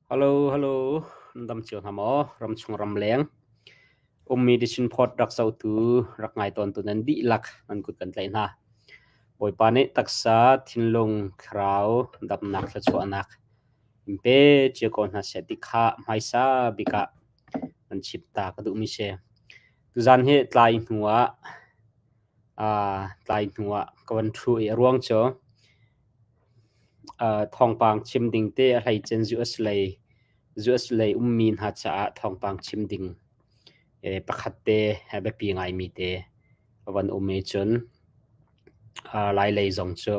Hello, hello. Nan dam cio hna maw? Ramchung ramleng. Ummi Dishin Phawt rak zohtu, rak ngai tawntu nan dihlak nan kut kan tlaih hna. Bawipa nih taksa, thinlung, thlarau, damnak, thluachuahnak in pe cio ko hna seh ti kha hmaisa bik ah nan chim ta ka duhmi si. Tuzaan hi tlai hnu ah tlai hnu ah ka van ṭhu i a ruang cu thawngpang chim ding te a hleicen US lei ummi hna caah thawngpang chim ding pakhat te biapi ngaimi te a van um i cun Lailei zong cu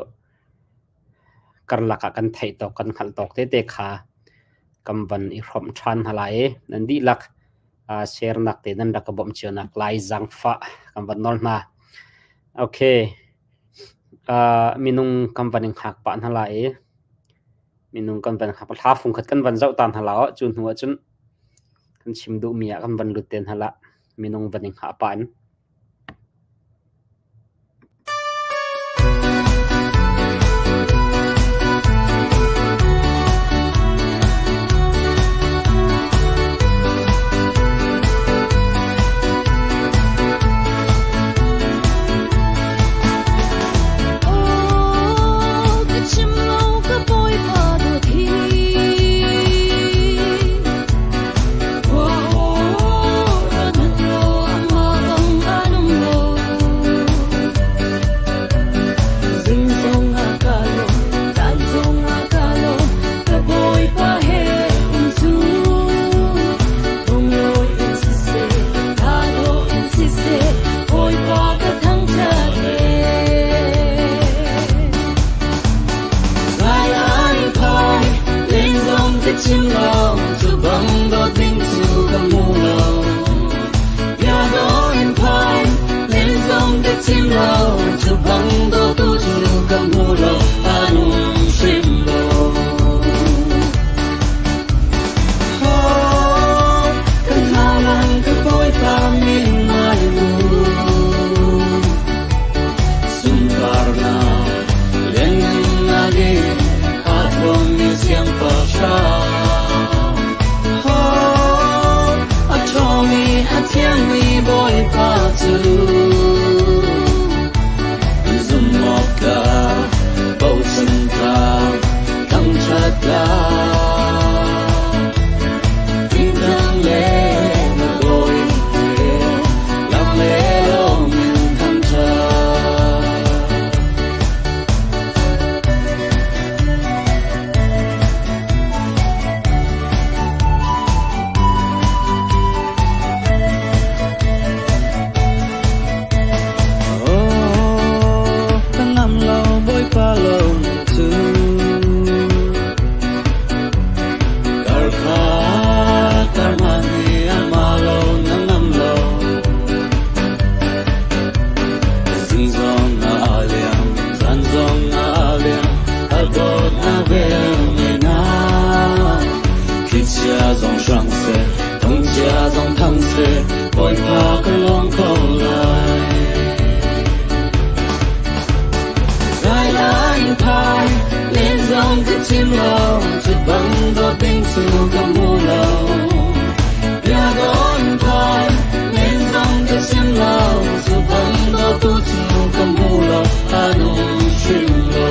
karlak ah kan theih tawk kan hngalh tawk tete kha kan van i hrawmh ṭhan hna lai i nan dihlak share nak te nan rak ka bawmh cio nak lai zaangfah kan van nawl hna. Okay. Minung kan van in hngak pah hna lai i minung kan van hngak hla fung khat kan van zoh ta hna la cu hnu ah cun kan chim duhmi ah kan van lut te hna la minung van in hngah pah in. Ka chim lo ka bawipa dawt hi. Zing zong ah ka lawm, zan zong ah ka lawm, ka Bawipa he um cu. Phunglawi in siseh, kaa dawh in siseh, Bawipa ka thangṭhat e. Zai ai phai, len zong ka chim lo, cu bang dawt ding cu ka hmu lo. Bia dawh in phai, len zong ka chim lo, cu bang dawtu cu ka hmu lo, an um hrim lo. Kan hna ka Bawipa min ngai mu. Sunparnak lianngannak in aa thuammi siangpahrang. A ṭhawng i a thiangmi Bawipa cu zumh awk tlak, bochan tlak, thangṭhat tlak. Tingtang le na bawi he lam le lawm in thangṭhat. Oh, ka ngam lo Bawipa lo cu. Karkha karman hi amah lo na ngam lo. Zing zong na a liam, zan zong na a liam, a dawt na vel ngai na. Thlichia zong hrang seh, thangchia zong thang seh, Bawipa ka lawm ko lai. Zai lai phai, len zong ka chim lo, cu bang dawt ding cu ka hmu lo. Bia dawn phai, len zong ka chim lo, cu bang dawtu cu ka hmu lo, an um hrim lo.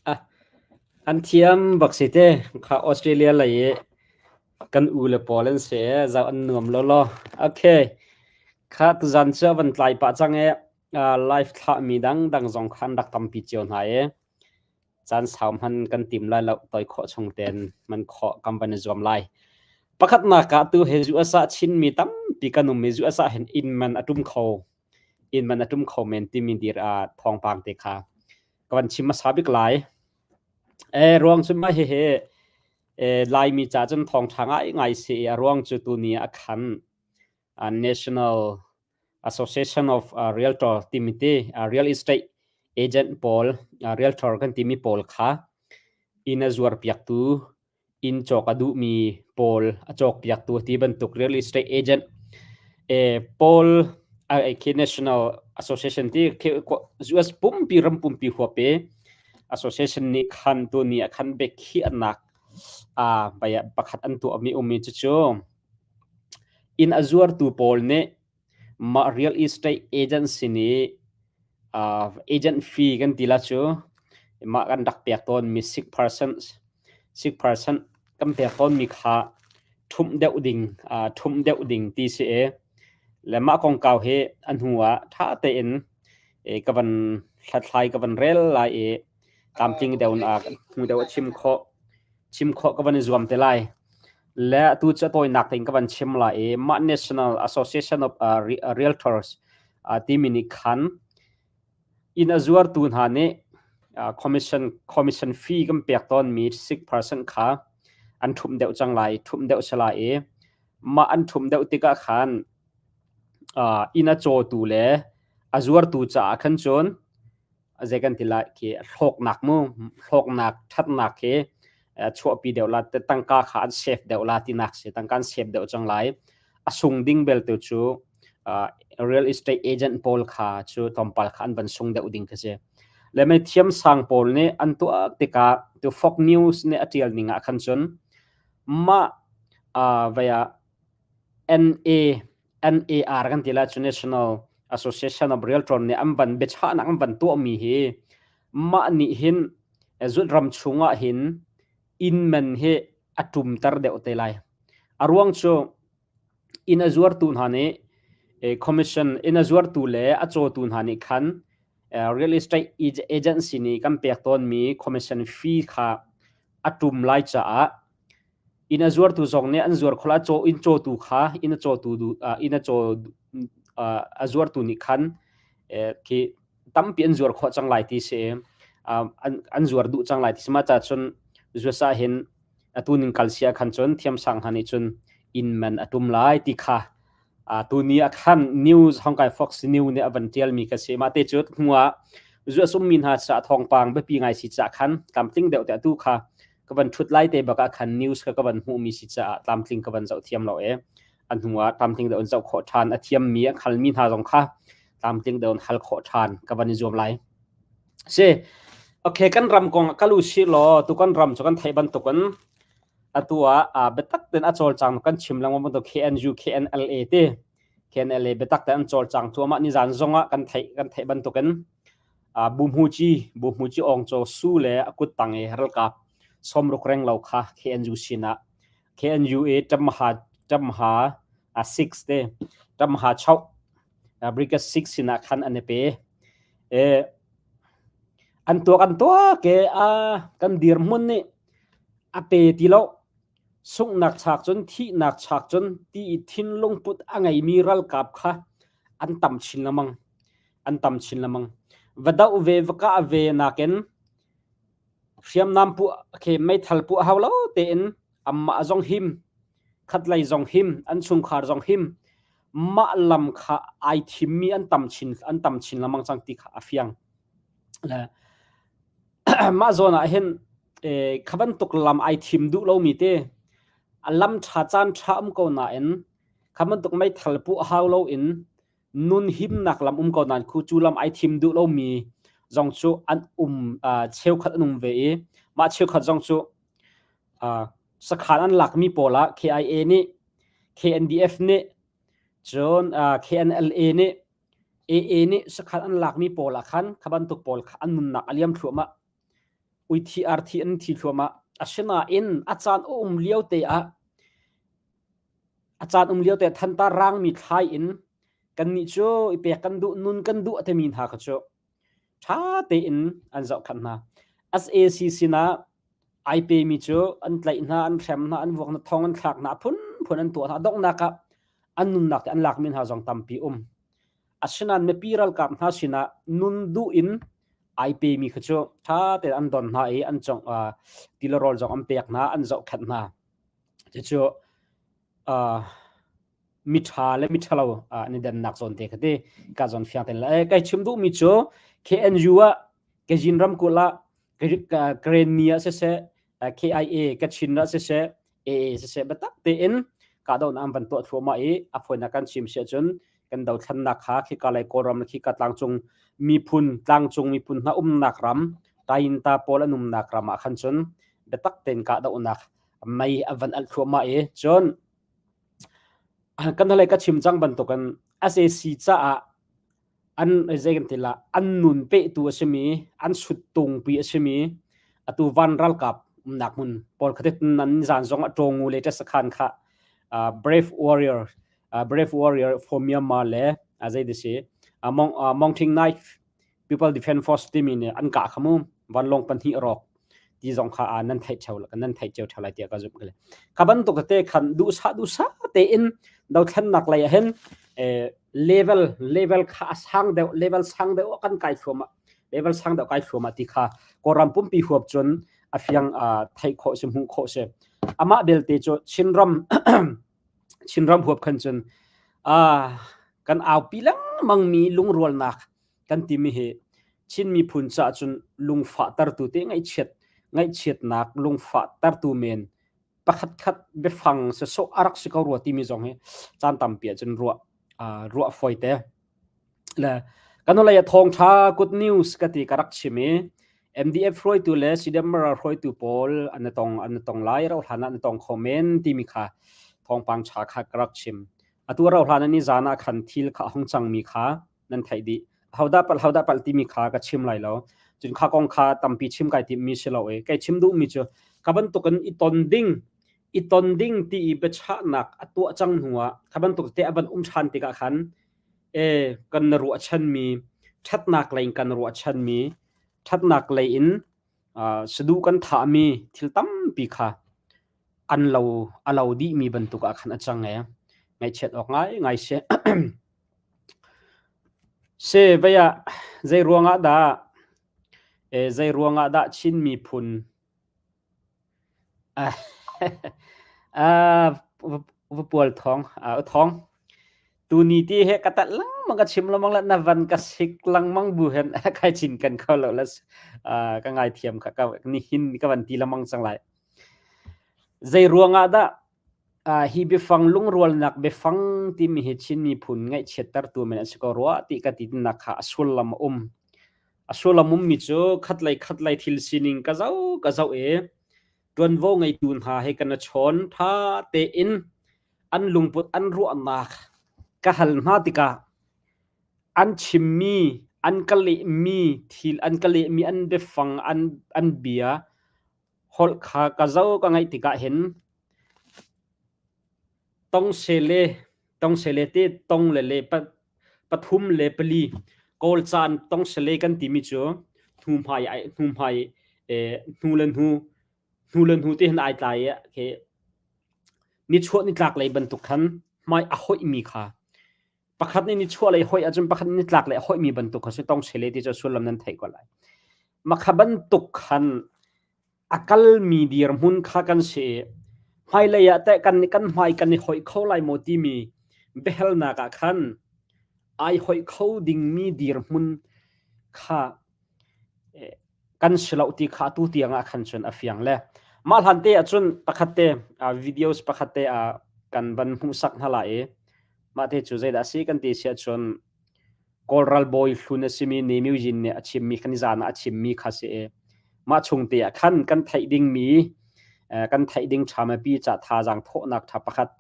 Ah, an thiam bak si te. Kha Australia lei i kan u le pawl an si i zoh an nuam lawlaw. Okay. Kha tuzan cu a van tlai pah cang i live thlahmi dangdang zong kha an rak tampi cio hna i caan sau hman kan tim lai lo toi khawh chung tein man khawh kan van i zuam lai. Pakhatnak ah tu he US ah Chinmi tampi kan um i US ah hin inn man a ṭum kho inn man a ṭum kho men timi dir ah thawngpang te kha ka van chim hmasa bik lai. E ruang cu mah hihi e, Laimi ca cun thawngṭha ngaingai si i a ruang cu tuni ah khan National Association of Realtor timi ti real estate agent pawl realtor kan timi pawl kha inn a zuar piaktu inn cawk a duhmi pawl a cawk piaktu ti bantuk real estate agent pawl khi National Association ti US pumpi ram pumpi huap i association nih khan tuni ah khan biakhiahnak pakhat an tuahmi ummi cucu Inn a zuartu pawl nih mah real estate agent sin i agent fee kan ti la cu mah kan rak pek tawnmi 6% kan pek tawnmi kha ṭhumh deuh ding ṭhumh deuh ding ti si i le mah kongkau hi a hnu ah ṭha tein ka van hlathlai ka van rel lai i tlamtling deuh in hnu deuh a chim khawh chim khawh ka van i zuam te lai. Le atu cu a tawinak tein ka van chim lai i mah National Association of Realtors timi nih khan inn a zuartu hna nih commission fee kan pek tawnmi 6% kha an ṭhumh deuh cang lai, ṭhumh deuh si lai i mah an ṭhumh deuh tikah khan inn a cawtu le a zuartu caah khan cun zei kan ti lai khi hlawknak mu hlawknak ṭhatnak khi chuahpi deuh la tangka kha an save deuh la tinak si tangka an save deuh cang lai a sung ding belte cu real estate agent pawl kha cu tlawmpal kha an van sung deuh ding kha si le mei thiam sang pawl nih an tuah tikah tu Fox News nih a ṭial ning ah khan cun mah vaya NA NAR kan ti lai cu National Association of Realtor nih an van biachahnak an van tuahmi hi mah nih hin zut ram chungah hin inn man hi a ṭumter deuh te lai. A ruang cu inn a zuartu hna nih commission inn a zuartu le a cawtu hna nih khan real estate agency nih kan pek tawnmi commission fee kha a ṭum lai caah Inn a zuartu zong nih an zuar khawh ah inn cawtu kha inn a cawtu inn a caw a zuartu nih khan khi tampi an zuar khawh cang lai ti si an zuar duh cang lai ti si mah ca cun zuasa hin atu ning kal sia khan cun thiamsang hna nih cun inn man a tum lai ti kha Tuni ah khan news Hong Fox News nih a van ṭialmi ka si. Mah te cu hnu ah US ummi hna caah thawngpang biapi ngai si caah khan tlamtling deuh te atu kha ka van ṭhut lai te bak ah khan news kha ka van hmuhmi si caah tlamtling ka van zoh thiam lo e. A hnu ah tlamtling deuh in zoh khawh ṭhan a thiammi a hngalmi hna zong kha tlamtling deuh in hal khawh ṭhan ka van i zuam lai. Si. Okay, kan ram kong ah kal u sih law tu kan ram cu kan theih bantukin Atu ah biatak tein a cawlcang kan chim lengmang bantuk KNU KNLA ti KNLA biatak tein an cawlcang cuahmah nizan zong ah kan theih kan theih bantukin Buhmuci Aung Caw Su le a kuttang i ralkap sawmruk renglo kha KNU sinah KNU i Ṭamha Ṭamha 6 te Ṭamha chauh Brigade 6 sinah khan an i pe. An tuak an tuak i kan dirhmun nih A pe ti lo. Sunghnak chak cun thihnak chak cun ti i thinlung put a ngeimi ralkap kha an tam chin lengmang. An tam chin lengmang. Va doh ve va kah ve nakin hriamnam puah khi meithal puah hau lo tein anmah zong him, khatlei zong him, an chungkhar zong him, mah lam kha ai thimmi an tam chin an tam chin lengmang cang ti kha a fiang. Le Mah zawn ah hin kha bantuk lam ai thim duh lomi te a lam ṭha caan ṭha um ko nain kha bantuk meithal puh hau loin nun himnak lam um ko nain khu cu lam ai thim duh lomi zong cu an um cheukhat an um ve i mah cheukhat zong cu sakhan an lakmi pawl ah KIA nih KNDF nih cun KNLA nih AA nih sakhan an lakmi pawl ah khan kha bantuk pawl kha an nunnak a liam thluahmah. Uithi arthi an thi thluahmah. Asinain a caan a um lio te ah a caan um lio te thantar rangmi thlai in kannih cu i pek kan duh nun kan duh a timi hna kha cu ṭha tein an zohkhenh hna. SAC sinah ai pemi cu an tlaih hna, an hrem hna, an vuak hna, thong an thlak hna, a phunphun an tuah hna. Donghnak ah an nunnak te an lakmi hna zong tampi um. Asinain mipi ralkap hna sinah nun duh in ai pemi kha cu ṭha tein an don hna i an cong ti le rawl zong an pek hna, an zohkhenh hna. Cucu miṭha le miṭhalo an i dannak zawn te kha ti ka zawn fiang ten le kai chim duhmi cu KNU ah Kazin ramkulh ah Karenni ah siseh KIA Kachin ah siseh AA siseh biatak tein kahdohnak an van tuah thluahmah i a fawinak kan chim si ahcun kan dothlannak kha khika lei Kawlram le khika tlangcung miphun tlangcung miphun hna umnak ram Tayinta pawl an umnak ram ah khan cun biatak tein kahdohnak mei a van alh thluahmah i cun kan hnulei ka chim cang bantukin SAC caah an zei kan ti la an nun pehtu a simi an suttungpi a simi atu van ralkap umnak hmun pawl kha nan zan zong a ṭawngu le ṭesakhan kha brave warrior brave warrior for Myanmar le zei ti si Mountain Knife People Defense Force timi nih an kah kha mu vanlawng pahnih rawk ti zong kha nan theih theo nan theih cio theo lai tiah ka zumh kale kha bantuk te khan duhsah duhsah tein dothlennak lei ah hin level level kha a sang deuh level sang deuh kan kai thluahmah level sang deuh kai thluahmah ti kha Kawlram pumpi huap cun a fiang theih khawh si hmuh khawh si amah belte cu Chinram Chinram huap khan cun kan aupi lengmang mi lungrualnak kan timi hi Chin miphun caah cun lungfahtertu te ngaihchiat ngaihchiatnak lungfahtertu men pakhatkhat biafang sasawh a rak si ko rua timi zong hi caan tampi ahcun ruah ruah fawi te. Le kan lei ah thawngtha good news ka ti ka rak chim i MDF hruaitu le CDMR hruaitu pawl an tong an tong lai ro hlan ah an tong kho men timi kha thawngpang tha kha ka rak chim. Atu ro hlan ni zan ah khan thil kha hong cangmi kha nan theih dih. Hodah palh hodah palh timi kha ka chim lai lo. Cun kha kong kha tampi chim kai timmi si lo i kai chim duhmi cu ka bantukin i ton ding i ton ding ti i biachahnak a tuah cang hnuah kha bantuk te a van um ṭhan tikah khan e kan na ruahchanmi ṭhatnak lei in kan ruahchanmi ṭhatnak lei in saduh kan thahmi thil tampi kha an lo a lo dihmi bantuk ah khan a cang e ngaihchiat awk ngai ngai si. Se vei ah zei ruangah dah zei ruangah dah Chin miphun Vapual thawng thawng tuni ti he ka tat lengmang ka chim lengmang le na van ka sik lengmang bu hen kai chin kan kho lo le ka ngaithiam kha ka nihin ka van ti lengmang cang lai. Zei ruangah dah Hi biafang lungrualnak biafang timi hi Chin miphun ngaihchiattertu men an si ko rua ti ka ti nak kha a sullam a um. A sullam ummi cu khatlei khatlei thil sining ka zoh ka zoh i ṭuanvo ngeitu hna he kan i chawn ṭha tein an lungput an ruahnak ka hal hna tikah an chimmi an ka lehmi thil an ka lehmi an biafang an an bia Holh kha ka zoh ka ngaih tikah hin tong-sele tong-sele ti tong le le pathum le pali Kawl caan tong-sele kan timi cu hnuhmai hnuhmai hnu le hnu hnu le hnu ti hin ai tlai i khi nichuah nitlak lei bantuk khan hmai a hoihmi kha pakhat nih nichuah lei hoih ahcun pakhat nih nitlak lei a hoihmi bantuk kha si tong-sele ti cu sullam nan theih ko lai. Makha bantuk khan a kalmi dirhmun kha kan si i hmailei ah teh kan kan hmai kan i hoih kho lai maw timi biahalnak ah khan ai hoih kho dingmi dirhmun kha kan si lo ti kha atu tiang ah khan cun a fiang le mah hlan te ah cun pakhat te videos pakhat te ah kan van hmuhsak hna lai i mah te cu zeidah a si kan ti si ahcun Kawl ralbawi hlun a simi Ne Myuzin nih a chimmi kha nizan ah a chimmi kha si i mah chung te ah khan kan theih dingmi kan theih ding ṭhamapi ca thazaang thawhnak ṭha pakhat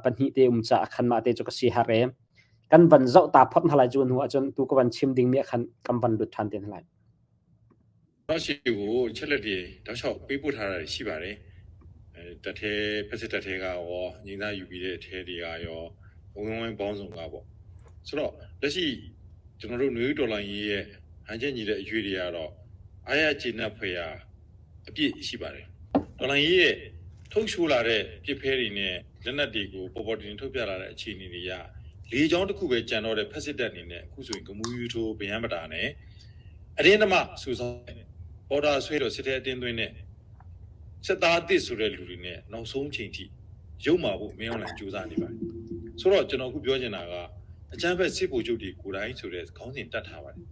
pahnih te um caah khan mah te cu ka si har e kan van zoh ta phot hna lai cu hnu ahcun tu ka van chim dingmi ah khan kan van lut ṭhan te hna lai. တော့ရှိကိုချက်လက်တွေတောက်လျှောက်ပေးပို့ထားတာရှိပါတယ်အဲတက်သေးဖက်စစ်တက်သေးကရောညီသားယူပြီးတဲ့အထဲတွေကရောဝင်းဝင်းပေါင်းစုံကပေါ့ဆိုတော့လက်ရှိကျွန်တော်တို့နွေဒေါ်လာကြီးရဲ့ဟန်ချက်ညီတဲ့အရွေတွေကတော့အားရကျေနပ်ဖွယ်ရာအပြည့်ရှိပါတယ်ဒေါ်လာကြီးရဲ့ထုတ်ရှိုးလာတဲ့ပြစ်ဖဲတွေနဲ့လက်နက်တွေကိုပေါ်ပေါ်တင်ထုတ်ပြလာတဲ့အခြေအနေတွေကလေချောင်းတစ်ခုပဲကြံတော့တဲ့ဖက်စစ်တပ်အနေနဲ့အခုဆိုရင်ကမူယူထိုးဗျံပတာနဲ့အရင်ဓမ္မစူဆောင်းပေါ်တာဆွဲတော့စစ်တဲ့အတင်းသွင်းနဲ့စစ်သားအစ်ဆိုတဲ့လူတွေနဲ့နောက်ဆုံးချိန်ထိရုံမာဖို့မင်းအွန်လိုင်းစူးစမ်းနေပါတယ်ဆိုတော့ကျွန်တော်အခုပြောချင်တာကအကြမ်းဖက်စစ်ဗိုလ်ချုပ်တွေကိုယ်တိုင်ဆိုတဲ့ခေါင်းစဉ်တတ်ထားပါတယ်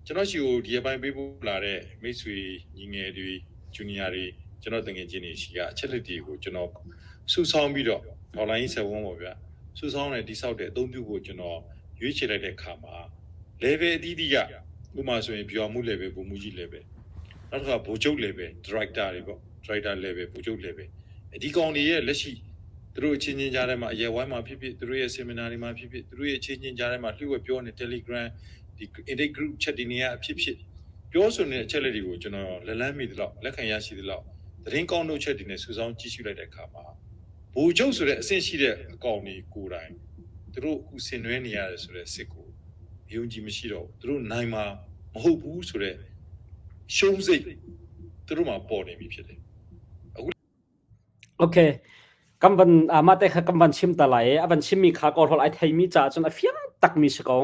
ကျွန်တော်ရှိကိုဒီအပိုင်းပေးပို့လာတဲ့မိတ်ဆွေညီငယ်တွေဂျူနီယာတွေကျွန်တော်တငယ်ချင်းတွေရှိကအချက်လက်တွေကိုကျွန်တော်စုဆောင်းပြီးတော့ဒေါ်လာရင်းဆက်ဝန်းပေါ့ဗျာစုဆောင်းတယ်တိဆောက်တယ်အသုံးပြုဖို့ကျွန်တော်ရွေးချယ်လိုက်တဲ့အခါမှာ level အသီးသီးကဥပမာဆိုရင်ဗျူဟာမှု level ဗိုလ်မှူးကြီး level နောက်တစ်ခါဗိုလ်ချုပ် level director တွေပေါ့ director level ဗိုလ်ချုပ် level ဒီကောင်တွေရဲ့လက်ရှိသူတို့အချင်းချင်းကြားထဲမှာအရွယ်ဝိုင်းမှာဖြစ်ဖြစ်သူတို့ရဲ့ seminar တွေမှာဖြစ်ဖြစ်သူတို့ရဲ့အချင်းချင်းကြားထဲမှာလျှို့ဝှက်ပြောနေ Telegram ဒီ intake group chat တွေနေရဖြစ်ဖြစ်ပြောဆိုနေတဲ့အချက်လက်တွေကိုကျွန်တော်လက်လန်းမိသလောက်လက်ခံရရှိသလောက်သတင်းကောင်းတို့ချက်တွေနဲ့စုဆောင်းကြည့်ရှုလိုက်တဲ့အခါမှာဗိုလ်ချုပ်ဆိုတဲ့အဆင့်ရှိတဲ့အကောင်တွေကိုယ်တိုင်သူတို့အခုဆင်နွှဲနေရတယ်ဆိုတဲ့စစ်ကိုယုံကြည်မရှိတော့ဘူးသူတို့နိုင်မှာမဟုတ်ဘူးဆိုတဲ့ရှုံးစိတ်သူတို့မှာပေါ်နေပြီဖြစ်တယ် Okay kam van mah te kha kam van chim ta lai a van chimmi kha kawl holh ai theimi ca cun a fiang takmi si ko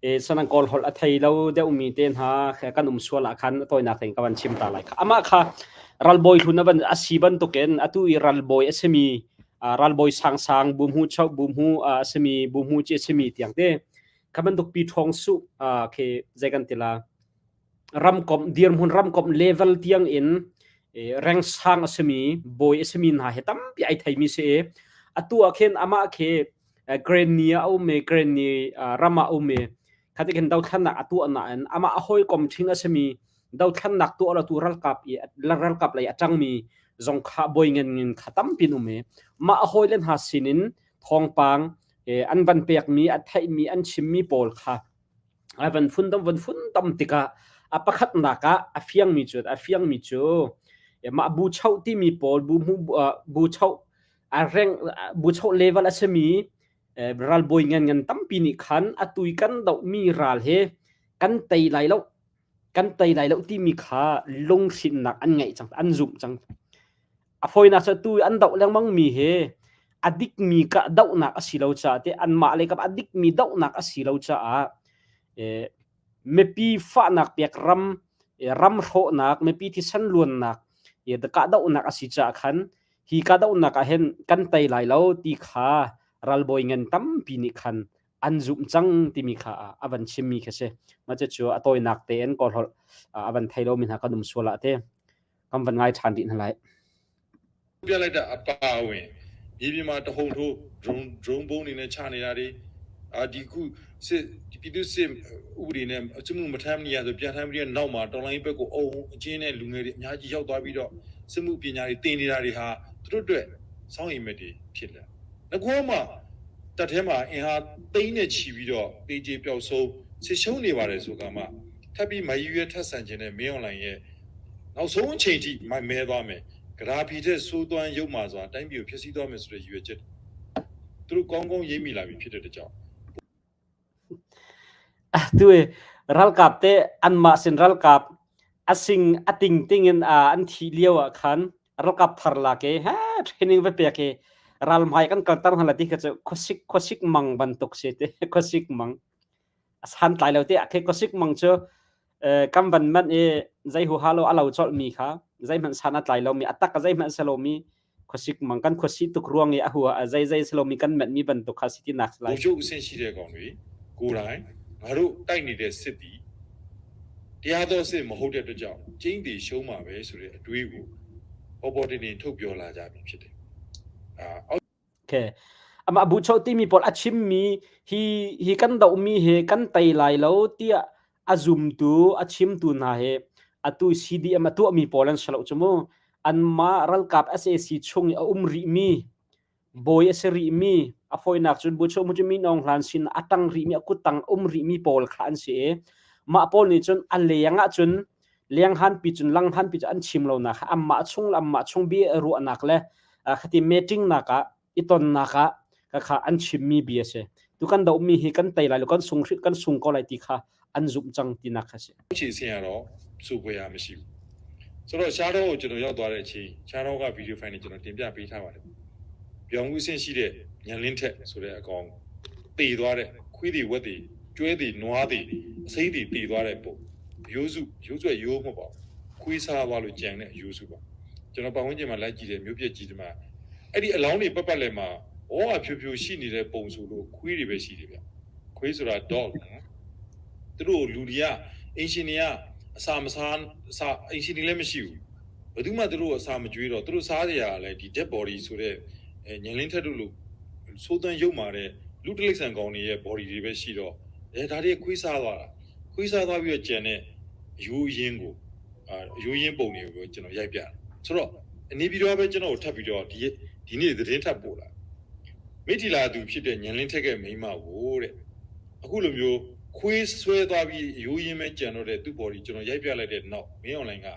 e sanang kawl holh a thei lo deuhmi te hna kan um sual ah khan tawinak tein ka van chim ta lai kha amah kha ralbawi hlun a van a si bantukin atu i ralbawi a simi ralbawi sangsang bumhu chau bumhu a simi bumhu chi simi tiang te kha bantuk pi thong su khi zei kan tila ramkomh dirhmun ramkomh level tiang in rank sang a simi bawi a simi hna he tampi ai theimi si i atu ah khin amah khi Granny a um i Granny ram ah um i khati khin dothlannak a tuah nain amah a hawikom ṭhing a simi dothlannak tuah lo tu ralkap i ralkap lei a ṭangmi zong kha bawi ngan ngan kha tampi an um i mah a hawile hna sinin thawngpang an van pekmi a theihmi an chimmi pawl kha A van funtom van funtom tikah a pakhatnak ah a fiangmi cu a fiangmi cu mah bu choh timi pawl bu hmu bu choh a reng bu choh level a simi ralbawi ngan ngan tampi nih khan atu i kan dohmi ral he kan tei lai lo kan tei lai lo timi kha lunghrinnak an ngeih cang an zumh cang. A fawinak cu tu an doh lengmang mi hi a dikmi kah dohnak a si lo caah te anmah le kap a dikmi dohnak a si lo caah mipi fahnak pek ram ram hrawhnak mipi thisen luannak kahdohnak a si caah khan hi kahdohnak ah hin kan tei lai lo ti kha ralbawi ngan tampi nih khan an zumh cang timi kha a van chimmi kha si. Mah cucu a tawinak tein kawlholh a van thei lomi hna kan um sual ah te kan van ngai ṭhan rih hna lai. ပြလိုက်တာအပါဝင်မြေပြင်မှာတဟုန်ထိုး drone drone ဘုံတွေနဲ့ချနေတာတွေအာဒီခုစစ်ပြည်သူစစ်ဥပဒေနဲ့အစစ်မှုမထမ်းမနေရဆိုပြန်ထမ်းပြီးတဲ့နောက်မှာတော်လိုင်းဘက်ကိုအုံအချင်းနဲ့လူငယ်တွေအများကြီးရောက်သွားပြီးတော့စစ်မှုပညာတွေသင်နေတာတွေဟာသူတို့အတွက်စောင်းအိမ်မက်တွေဖြစ်လာ။ငကောမှာတပ်ထဲမှာအင်ဟာသိန်းနဲ့ချီပြီးတော့တေးကြေပျောက်ဆုံးစစ်ရှုံးနေပါတယ်ဆိုကမှထပ်ပြီးမယူရထပ်ဆန်ခြင်းနဲ့မင်းအွန်လိုင်းရဲ့နောက်ဆုံးအချိန်ထိမိုက်မဲသွားမယ်။ကရာဖီတဲ့စိုးသွမ်းရုပ်မာစွာတိုင်းပြည်ကိုဖျက်ဆီးသွားမယ်ဆိုတဲ့ရည်ရွယ်ချက်သူတို့ကောင်းကောင်းရိပ်မိလာပြီဖြစ်တဲ့ကြောင့် Tu ralkap te anmah sin ralkap a sing a ting ting in an thi lio ah khan ralkap thar lak i ha training va pek i ral hmai kan kalter hna la ti kha cu khuasik khuasik mang bantuk si te khuasik mang a santlai lo te khi khuasik mang cu kan van manh i zei huha lo a lo colh mi kha zeihmanh san a tlai lomi a tak zeihmanh si lomi khuasik mang kan khuasi tuk ruang i a hua zei zei si lomi kan menh mi bantuk kha si ti nak ဗိုလ်ချုပ်အဆင့်ရှိတဲ့ကောင်တွေကိုယ်တိုင်ငါတို့တိုက်နေတဲ့စစ်တီတရားတော်စစ်မဟုတ်တဲ့အတွက်ကြောင့်ကျင်းတီရှုံးမှာပဲဆိုတဲ့အတွေးကိုပေါ်ပေါ်တင်တင်ထုတ်ပြောလာကြပြီဖြစ်တယ်။အာ Okay. Amah bu cho timi pawl a chimmi hi hi kan dohmi hi kan tei lai lo tiah a zumtu a chimtu hna hi atu CDM a tuahmi pawl an si lo cu mu. Anmah ralkap SAC chung i a um rihmi bawi a si rihmi a fawinak cun bu cho mu cu Min Aung Hlaing sin a tang rihmi a kuttang um rihmi pawl kha an si i mah pawl nih cun a leng ah cun Leng han pi cun lang han pi cu an chim lo nak amma chung le amma chung bi ruahnak le khati meeting nak ah i tonnak ah ka kha an chimmi bia si. Tu kan do mi hi kan tei lai lo, kan sung kan sung ko lai ti kha an zumh cang tinak kha si. ခြေဆင်းရတော့စုခွေရမရှိဘူးဆိုတော့ရှားတော့ကိုကျွန်တော်ရောက်သွားတဲ့အချိန်ရှားတော့ကဗီဒီယိုဖိုင်တွေကျွန်တော်တင်ပြပေးထားပါတယ်ပြောင်မှုအဆင့်ရှိတဲ့ညံလင်းထက်ဆိုတဲ့အကောင်တည်သွားတဲ့ခွေးတွေဝက်တွေကျွဲတွေနွားတွေအစိမ့်တွေတည်သွားတဲ့ပုံရိုးစုရိုးဆွဲရိုးမဟုတ်ပါဘူးခွေးစားသွားလို့ကြံတဲ့ရိုးစုပါကျွန်တော်ပတ်ဝန်းကျင်မှာလိုက်ကြည့်တယ်မြို့ပြက်ကြီးဒီမှာအဲ့ဒီအလောင်းတွေပတ်ပတ်လည်မှာဩအဖြူဖြူရှိနေတဲ့ပုံဆိုလို့ခွေးတွေပဲရှိတယ်ဗျခွေးဆိုတာ dog နော်သူတို့လူတွေကအင်ရှင်တွေကအစာမစားအစာအင်ရှင်တွေလည်းမရှိဘူးဘယ်သူမှသူတို့အစာမကြွေးတော့သူတို့စားကြရလဲဒီ dead body ဆိုတဲ့အဲညံလင်းထက်တို့လို့စိုးသွန်းရုပ်မာတဲ့လူတလိษံကောင်တွေရဲ့ body တွေပဲရှိတော့အဲဒါတွေခွေးစားသွားတာခွေးစားသွားပြီးတော့ကြံတဲ့အယိုးရင်းကိုအာအယိုးရင်းပုံတွေကိုကျွန်တော်ရိုက်ပြတာဆိုတော့အနေပြီးတော့ပဲကျွန်တော်ကိုထပ်ပြီးတော့ဒီဒီနေ့သတင်းထပ်ပို့လာမိထီလာသူဖြစ်တဲ့ညံလင်းထက်ကမိန်းမကိုတဲ့အခုလိုမျိုးခွေးဆွဲသွားပြီးရိုးရင်းပဲကြံတော့တဲ့သူ့ body ကျွန်တော်ရိုက်ပြလိုက်တဲ့နောက်မင်းအွန်လိုင်းက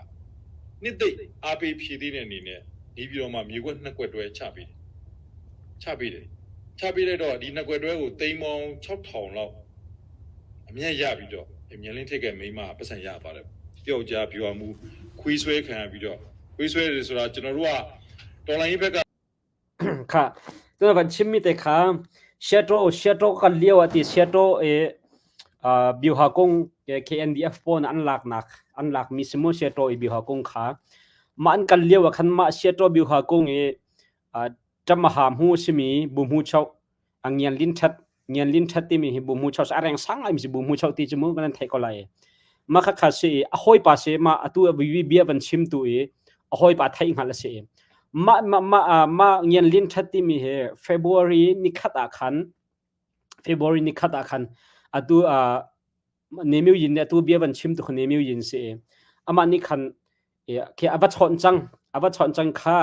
နှစ်သိပ်အားပေးဖြည့်သေးတဲ့အနေနဲ့နေပြီးတော့မှမြေခွက်နှစ်ခွက်တွဲချပေးတယ်ချပေးတယ်ချပေးလိုက်တော့ဒီနှစ်ခွက်တွဲကိုတိမ်မောင်6000လောက်အမြတ်ရပြီးတော့ညံလင်းထက်ကမိန်းမပတ်စံရသွားတယ်ပျောက်ကြားပြွာမှုခွေးဆွဲခံရပြီးတော့ခွေးဆွဲတယ်ဆိုတာကျွန်တော်တို့ကတော်လိုင်းရေးဘက်က Kha tu kan chimmi te kha Shetro Shetro kan lio ati Shetro e biuha kong KNDF pon an lak nak an lak mi simo Shetro i biuha kong kha ma an kan lio khan ma Shetro biuha kong e tamaha mu simi bu mu chau ang ngian lin that ngian lin that ti mi hi bu mu chau sa reng sang ai mi bu mu chau ti chu mu kan thai ko lai ma kha kha si a hoi pa se ma atu bi bia van chim tu e a hoi pa thai ngal se ma ma ma ma ngian lin that ti mi he February ni khat a khan February ni khat a khan atu a nemiu yin ne tu bia van chim tu nemiu yin se ama ni khan ke ava chon chang ava chon chang kha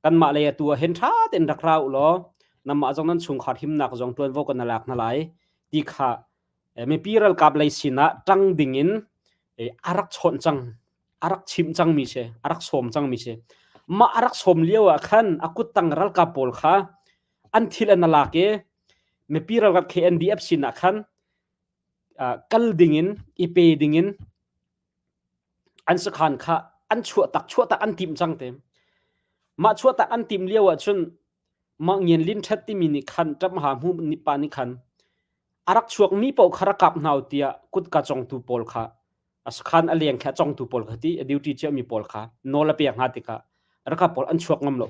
kan mah lei atu ah hin ṭha tein rak ra u law nanmah zong nan chungkhar himnak zong ṭuanvo kan lak hna lai ti kha mipi ralkap lei sinah ṭang dingin a rak chawnh cang, a rak chimh cangmi si, a rak sawm cangmi si. Mah a rak sawm lio ah khan a kuttang ralkap pawl kha an thil an lak i mipi ralkap KNDF sinah khan kal dingin i pe dingin An sakhan kha an chuahtak an timh cang te. Mah chuahtak an timh lio ahcun mah ngian lin ṭhet timi nih khan ṭap ha hmu ni pa nih khan a rak chuakmi paoh kha rak kap hna u tiah kutka congtu pawl kha a sakhan a leng kha a congtu pawl kha ti a duty ciami pawl kha nawl a pek hna tikah ralkap pawl an chuak ngam lo.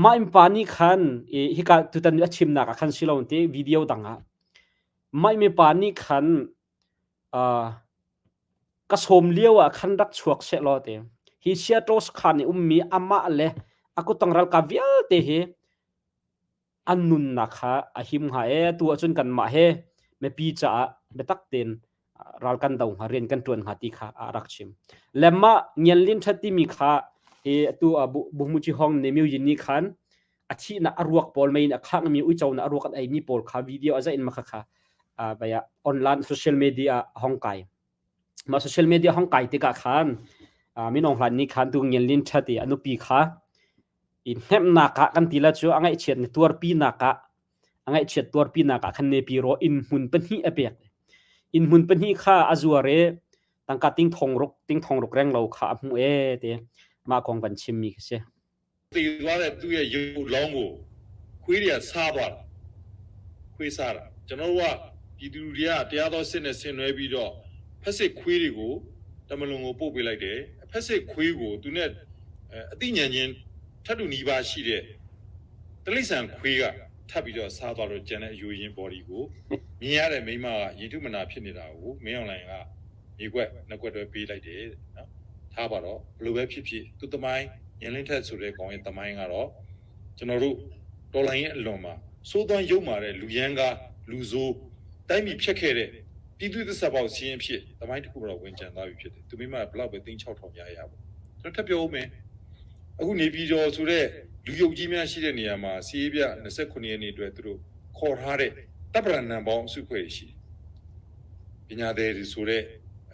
Mah innpa nih khan i hika tutan a chimnak ah khan si lo ti video dang ah mah mipa nih khan Ka sawm lio ah khan rak chuak sehlaw ti. Hi Seattle sakhan i ummi amah le a kuttang ralkap vialte hi an nunnak kha a him hnga ee. Atu ahcun kanmah he mipi caah biatak tein ral kan do hnga, rian kan ṭuan hnga ti kha a rak chim. Le mah Ngianlin ṭhat timi kha hi atu Buhmuci Hong nih Myo Yin nih khan a thihnak a ruak pawl mei in a khangmi uico na a ruak an eimi pawl kha video a zaih in makha kha baya online social media hong kai ma social media hong kai tikah khan minong hlan ni khan tu ngian lin that i anupi kha i hnemnak ah kan ti la chu a ngaihchiat ni tuarpi nak ah a ngaihchiat tuarpi nak ah khan ne pi ro in hmun pahnih a pek in hmun pahnih kha a zuar i tangka ting thong ruk ting thong ruk reng lo kha a hmu e te ma kong van chim mi kha si သေသွားတဲ့သူ့ရဲ့ရုပ်လောင်းကိုခွေးတွေကစားသွားတာခွေးစားတာကျွန်တော်တို့ကပြည်သူတွေကတရားသောစစ်နဲ့ဆင်နွှဲပြီးတော့ဖက်စစ်ခွေးတွေကိုတမလွန်ကိုပို့ပေးလိုက်တယ်ဖက်စစ်ခွေးကိုသူနဲ့အသိဉာဏ်ချင်းထပ်တူနီးပါးရှိတဲ့တလိษံခွေးကထပ်ပြီးတော့စားသွားတော့ကျန်တဲ့အယူရင်း body ကိုမြင်ရတဲ့မိမကရင်ထုမနာဖြစ်နေတာကိုမင်းအွန်လိုင်းကမြေကွက်နှစ်ကွက်တွဲပေးလိုက်တယ်နော်ထားပါတော့ဘယ်လိုပဲဖြစ်ဖြစ်သူတမိုင်း ညလင်းထက်ဆိုတဲ့ကောင်ရဲ့တမိုင်းကတော့ကျွန်တော်တို့တော်လိုင်းရဲ့အလွန်မှာစိုးသွမ်းရုံမာတဲ့လူရန်ကားလူဆိုးတိုင်းပြည်ဖြတ်ခဲ့တဲ့ပြည်သူသစ္စာပေါက်စီရင်ဖြစ်တမိုင်းတစ်ခုတော့ဝင်ကြံသွားပြီဖြစ်တယ်သူမိမဘလောက်ပဲ36000ရရပေါ့ကျွန်တော်ထပ်ပြောဦးမယ်အခုနေပြည်တော်ဆိုတဲ့လူယုတ်ကြီးများရှိတဲ့နေရာမှာစီးပြ29ရက်နေ့အတွက်သူတို့ခေါ်ထားတဲ့တပ်ပရဏံပေါင်းအစုဖွဲ့ရှိတယ်ပညာသည်တွေဆိုတဲ့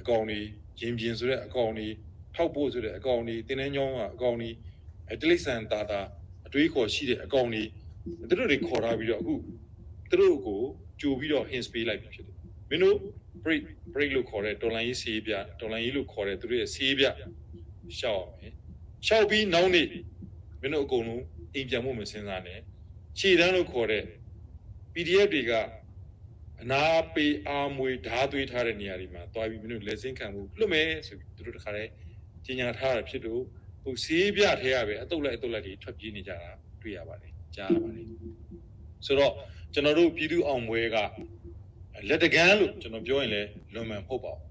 အကောင်တွေ ရင်ပြင်ဆိုတဲ့အကောင်တွေထောက်ပို့ဆိုတဲ့အကောင်တွေတင်းနှင်းညောင်းကအကောင်တွေအဲတိလိษံတာတာအတွေးခေါ်ရှိတဲ့အကောင်တွေသူတို့တွေခေါ်ထားပြီးတော့အခုသူတို့ကိုကြိုပြီးတော့ hints ပေးလိုက်ပြီဖြစ်တယ်မင်းတို့ break break လို့ခေါ်တဲ့တော်လန်ရေးဆေးပြတော်လန်ရေးလို့ခေါ်တဲ့သူတို့ရဲ့ဆေးပြရှောက်အောင်မယ်ရှောက်ပြီးနောက်နေ့မင်းတို့အကုန်လုံးအိမ်ပြန်ဖို့မစဉ်းစားနဲ့ခြေတန်းလို့ခေါ်တဲ့ PDF တွေကအနာပေးအာမွေဓာသွေးထားတဲ့နေရာတွေမှာတွားပြီးမင်းတို့လက်စင်းခံမှုလွတ်မယ်ဆိုပြီးသူတို့တခါတည်းကြီးညာထားတာဖြစ်လို့ဟိုဆေးပြထဲရပဲအတုတ်လိုက်အတုတ်လိုက်တွေထွက်ပြေးနေကြတာတွေ့ရပါတယ်ကြားရပါတယ်ဆိုတော့ကျွန်တော်တို့ပြည်သူအောင်ပွဲကလက်တကမ်းလို့ကျွန်တော်ပြောရင်လည်းလွန်မှန်မဟုတ်ပါဘူး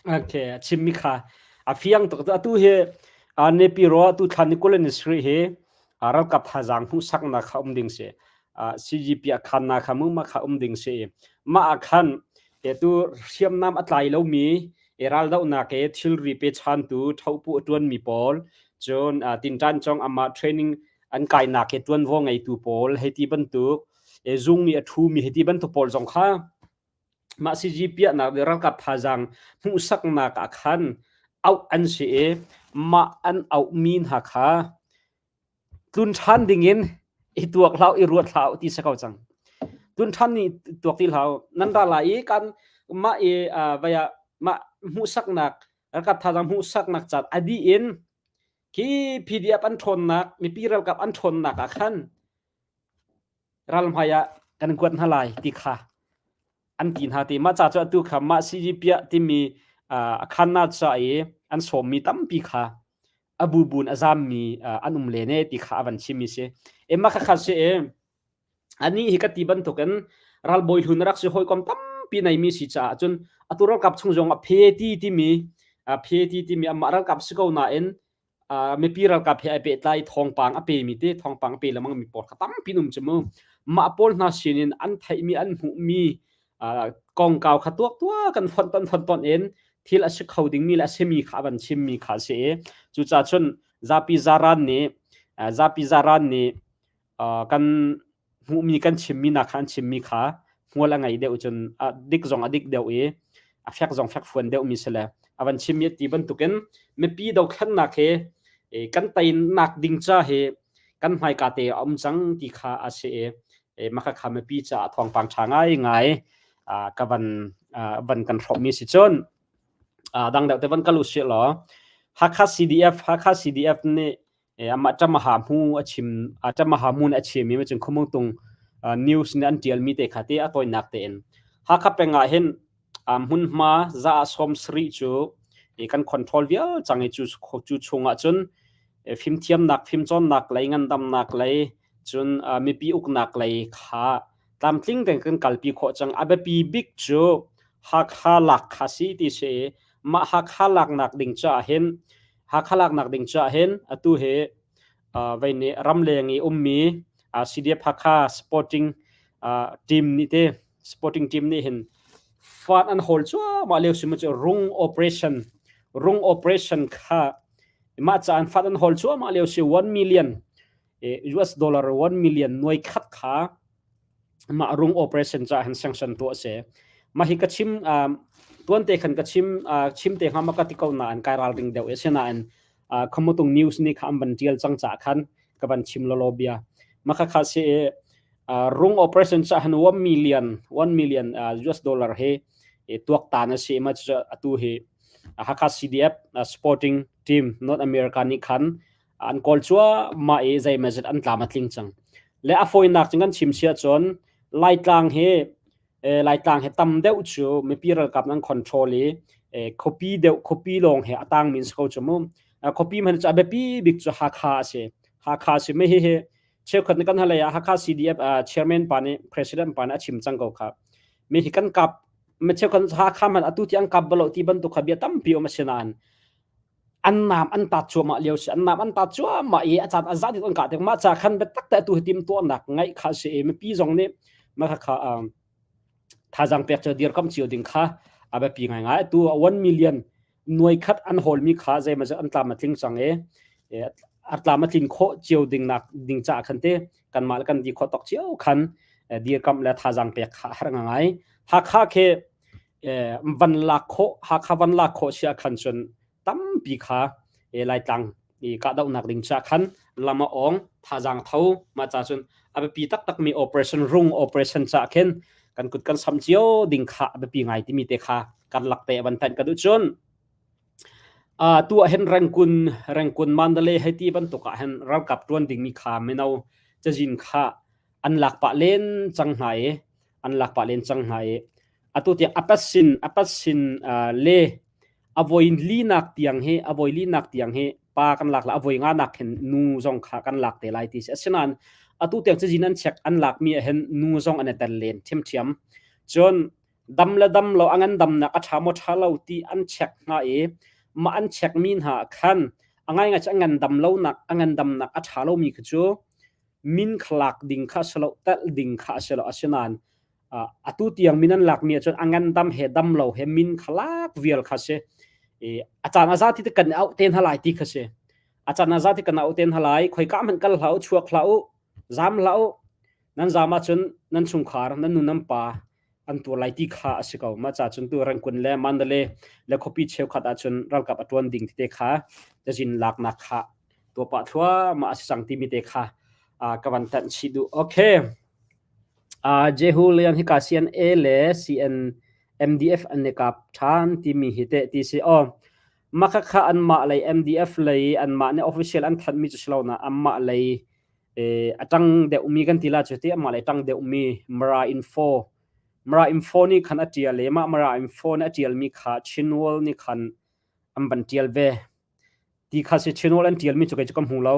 Okay, a chimmi kha a fiang tuk. Atu hi Nepiro tu thlan ni kul ni sri hi ralkap thazaang hmuhsaknak kha um ding si. CGP a khan na kha mu ma kha um ding si. Ma a khan te tu hriamnam a tlai lomi raldohnak e thilri pe chantu thopu a tuan mi pawl cun tinṭan chong ama training an kainak he tuanvo ngeitu pawl hei ti bantuk zung i a thu mi hei ti bantuk pawl zong kha Mah siji piahnak le ralkap thazaang hmuhsaknak ah khan auh an si i mah an auhmi hna kha tlun ṭhan dingin i tuak hlah u, i ruat hlah u ti si ko cang. Tlun ṭhan nih tuak ti hlah u. Nan ra lai i kan mah i vai ah mah hmuhsaknak ralkap thazaang hmuhsaknak caan a dih in khi PDF an ṭhawnnak mipi ralkap an ṭhawnnak ah khan ral hmai ah kan kuat hna lai ti kha an ti hna ti mah ca cu atu kha mah CGP timi a khanna ca i an sawmmi tampi kha a bubun a zammi an um len e ti kha a van chimmi si e mah kha kha si e ani hi ka ti bantukin ralbawi hlun rak si hawikom tampi neimi si caah cun atu ralkap chung zong a phe ti timi a phe ti timi amah ralkap si ko nain mipi ralkap he ai pehtlai thawngpang a pemi te thawngpang a pe lengmang mi pawl kha tampi um cu mu mah pawl hna sinin an theihmi an hmuhmi kongkau kha tuak tuak kan fonh ton fonh ton in thil a si kho dingmi le a simi kha a van chimmi kha a si i cucaah cun zapi zaran nih zapi zaran nih kan hmuhmi kan chimmi nak kha an chimmi kha hmual a ngei deuh cun a dik zong a dik deuh i a fek zong fek fuan deuhmi si le a van chimmi ti bantukin mipi dothlennak hi kan teinak ding ca hi kan hmaika te a um cang ti kha a si i maka kha mipi caah thawngpang ṭha ngai ngai ka van van kan hrawmmi si cun dang deuh te van kal u sih law Hakha CDF Hakha CDF nih amah Ṭamaha hmu a chim Ṭamaha hmun a chim i cun Khumungtung news nih an ṭialmi te kha ti a tawinak tein Hakha peng ah hin hmunhma za ah 70 cu kan control vial cang i cu cu chungah cun fimthiamnak fimcawnnak lei ngandamnak lei cun mipi uknak lei kha tlamtling tein kan kalpi khawh cang. A biapi bik cu Hakha lak kha si ti si i mah Hakha laknak ding caah hin Hakha laknak ding caah hin atu hi vei nih ramleng i ummi CDF Hakha sporting team nih te sporting team nih hin fund an hawl cuahmah lio si mu cu rung operation rung operation kha mah ca an fund an hawl cuahmah lio si 1 million US dollar 1 million nuai khat kha mah rung operation ca han sanction tuah se mah hi ka chim tuan te khan ka chim chim te hnga ma ka ti ko na an kai ral ring deuh e sinain khomutung news ni kha an van tial cang cha khan ka van chim lolo bia ma kha kha se rung operation cha han 1 million 1 million US dollar he tuak ta na se ma atu hi Hakha CDF sporting team North America ni khan an kawl cuahmah i zeimawzat an tlam a tling cang. Le a fawinak cun kan chim sia cun Laitlang hi Laitlang hi tam deuh cu mipi ralkap nan control i khuapi deuh khuapi lawng he a tang min si ko cu mu. Khuapi hmanh cu a biapi bik cu Hakha a si. Hakha si me hi hi cheukhat nih kan halei ah Hakha CDF chairman pa nih president pa nih a chim cang ko kha. Mi hi kan kap mi cheukhat Hakha hmanh atu ti an kap balo ti bantuk kha bia tampi um a si nain an naam an tat cuahmah lio si an naam an tat cuahmah i a caan a zat in an kah tik mah ca khan biatak te atu hi tim tuahnak ngaih kha si i mipi zong nih mah kha thazaang pek cu dirkamh cio ding kha a biapi ngaingai atu 1 million nuai khat an hawlmi kha zeimaw an tlam a tling cang i a tlam a tlin khawh cio ding nak ding caah khan te kanmah le kan di khawh tok cio khan dirkamh le thazaang pek kha a har ngai Hakha khi. Van lak khawh Hakha van lak khawh si ahkhan cun tampi kha Laitlang i kahdohnak ding ca khan lam a awng thazaang tho mah ca cun a biapi taktakmi operation rung operation ca khin kan kut kan sam cio ding kha a biapi ngai timi te kha kan lak te van tan ka duh cun tu ah hin Rangoon Rangoon Mandalay hei ti bantuk ah hin ralkap tuan dingmi kha mino cazin kha an lak pah len cang hna i an lak pah len cang hna i atu tiang apat sin apat sin le a voi linak tiang hi a voi linak tiang hi pa kan lak la a voi nga nak hin nu zong kha kan lak te lai ti si asinain atu tiang cazin an check an lak mi ah hin nu zong an i tel len thiamthiam cun dam le dam lo a ngan damnak a ṭha maw ṭha lo ti an check hna i mah an check mi hna khan a ngaingai cu a ngan dam lonak a ngan damnak a ṭha lomi kha cu min kha lak ding kha a si lo telh ding kha a si lo asinain atu tiang min an lakmi ahcun a ngandam he dam lo he min kha lak vial kha si i a caan a za ti kan auh te hna lai ti kha si a caan a za ti kan auh te hna lai khoika hmanh kal hlah u chuak hlah u zam hlah u nan zam ahcun nan chungkhar nan nu nan pa an tuar lai ti kha a si ko mah ca cun tu Rangoon le Mandalay le khuapi cheukhat ahcun ralkap a tuan ding tete kha cazin laknak kha tuah pah thluahmah a si cang timi te kha ka van tanh chih duh. Okay. Jehu Lian hika CNA le CN MDF an i kap ṭhan timi hi teh ti si aw. Mah khakha anmah lei MDF lei anmah nih official an thanhmi cu si lo na anmah lei a ṭang deuhmi kan ti la cu ti amah lei ṭang deuhmi Mara Info Mara Info nih khan a ṭial i mah Mara Info nih a ṭialmi kha Chinworld nih khan an van ṭial ve. Ti kha si Chinworld an ṭialmi cu kei cu ka hmu lo.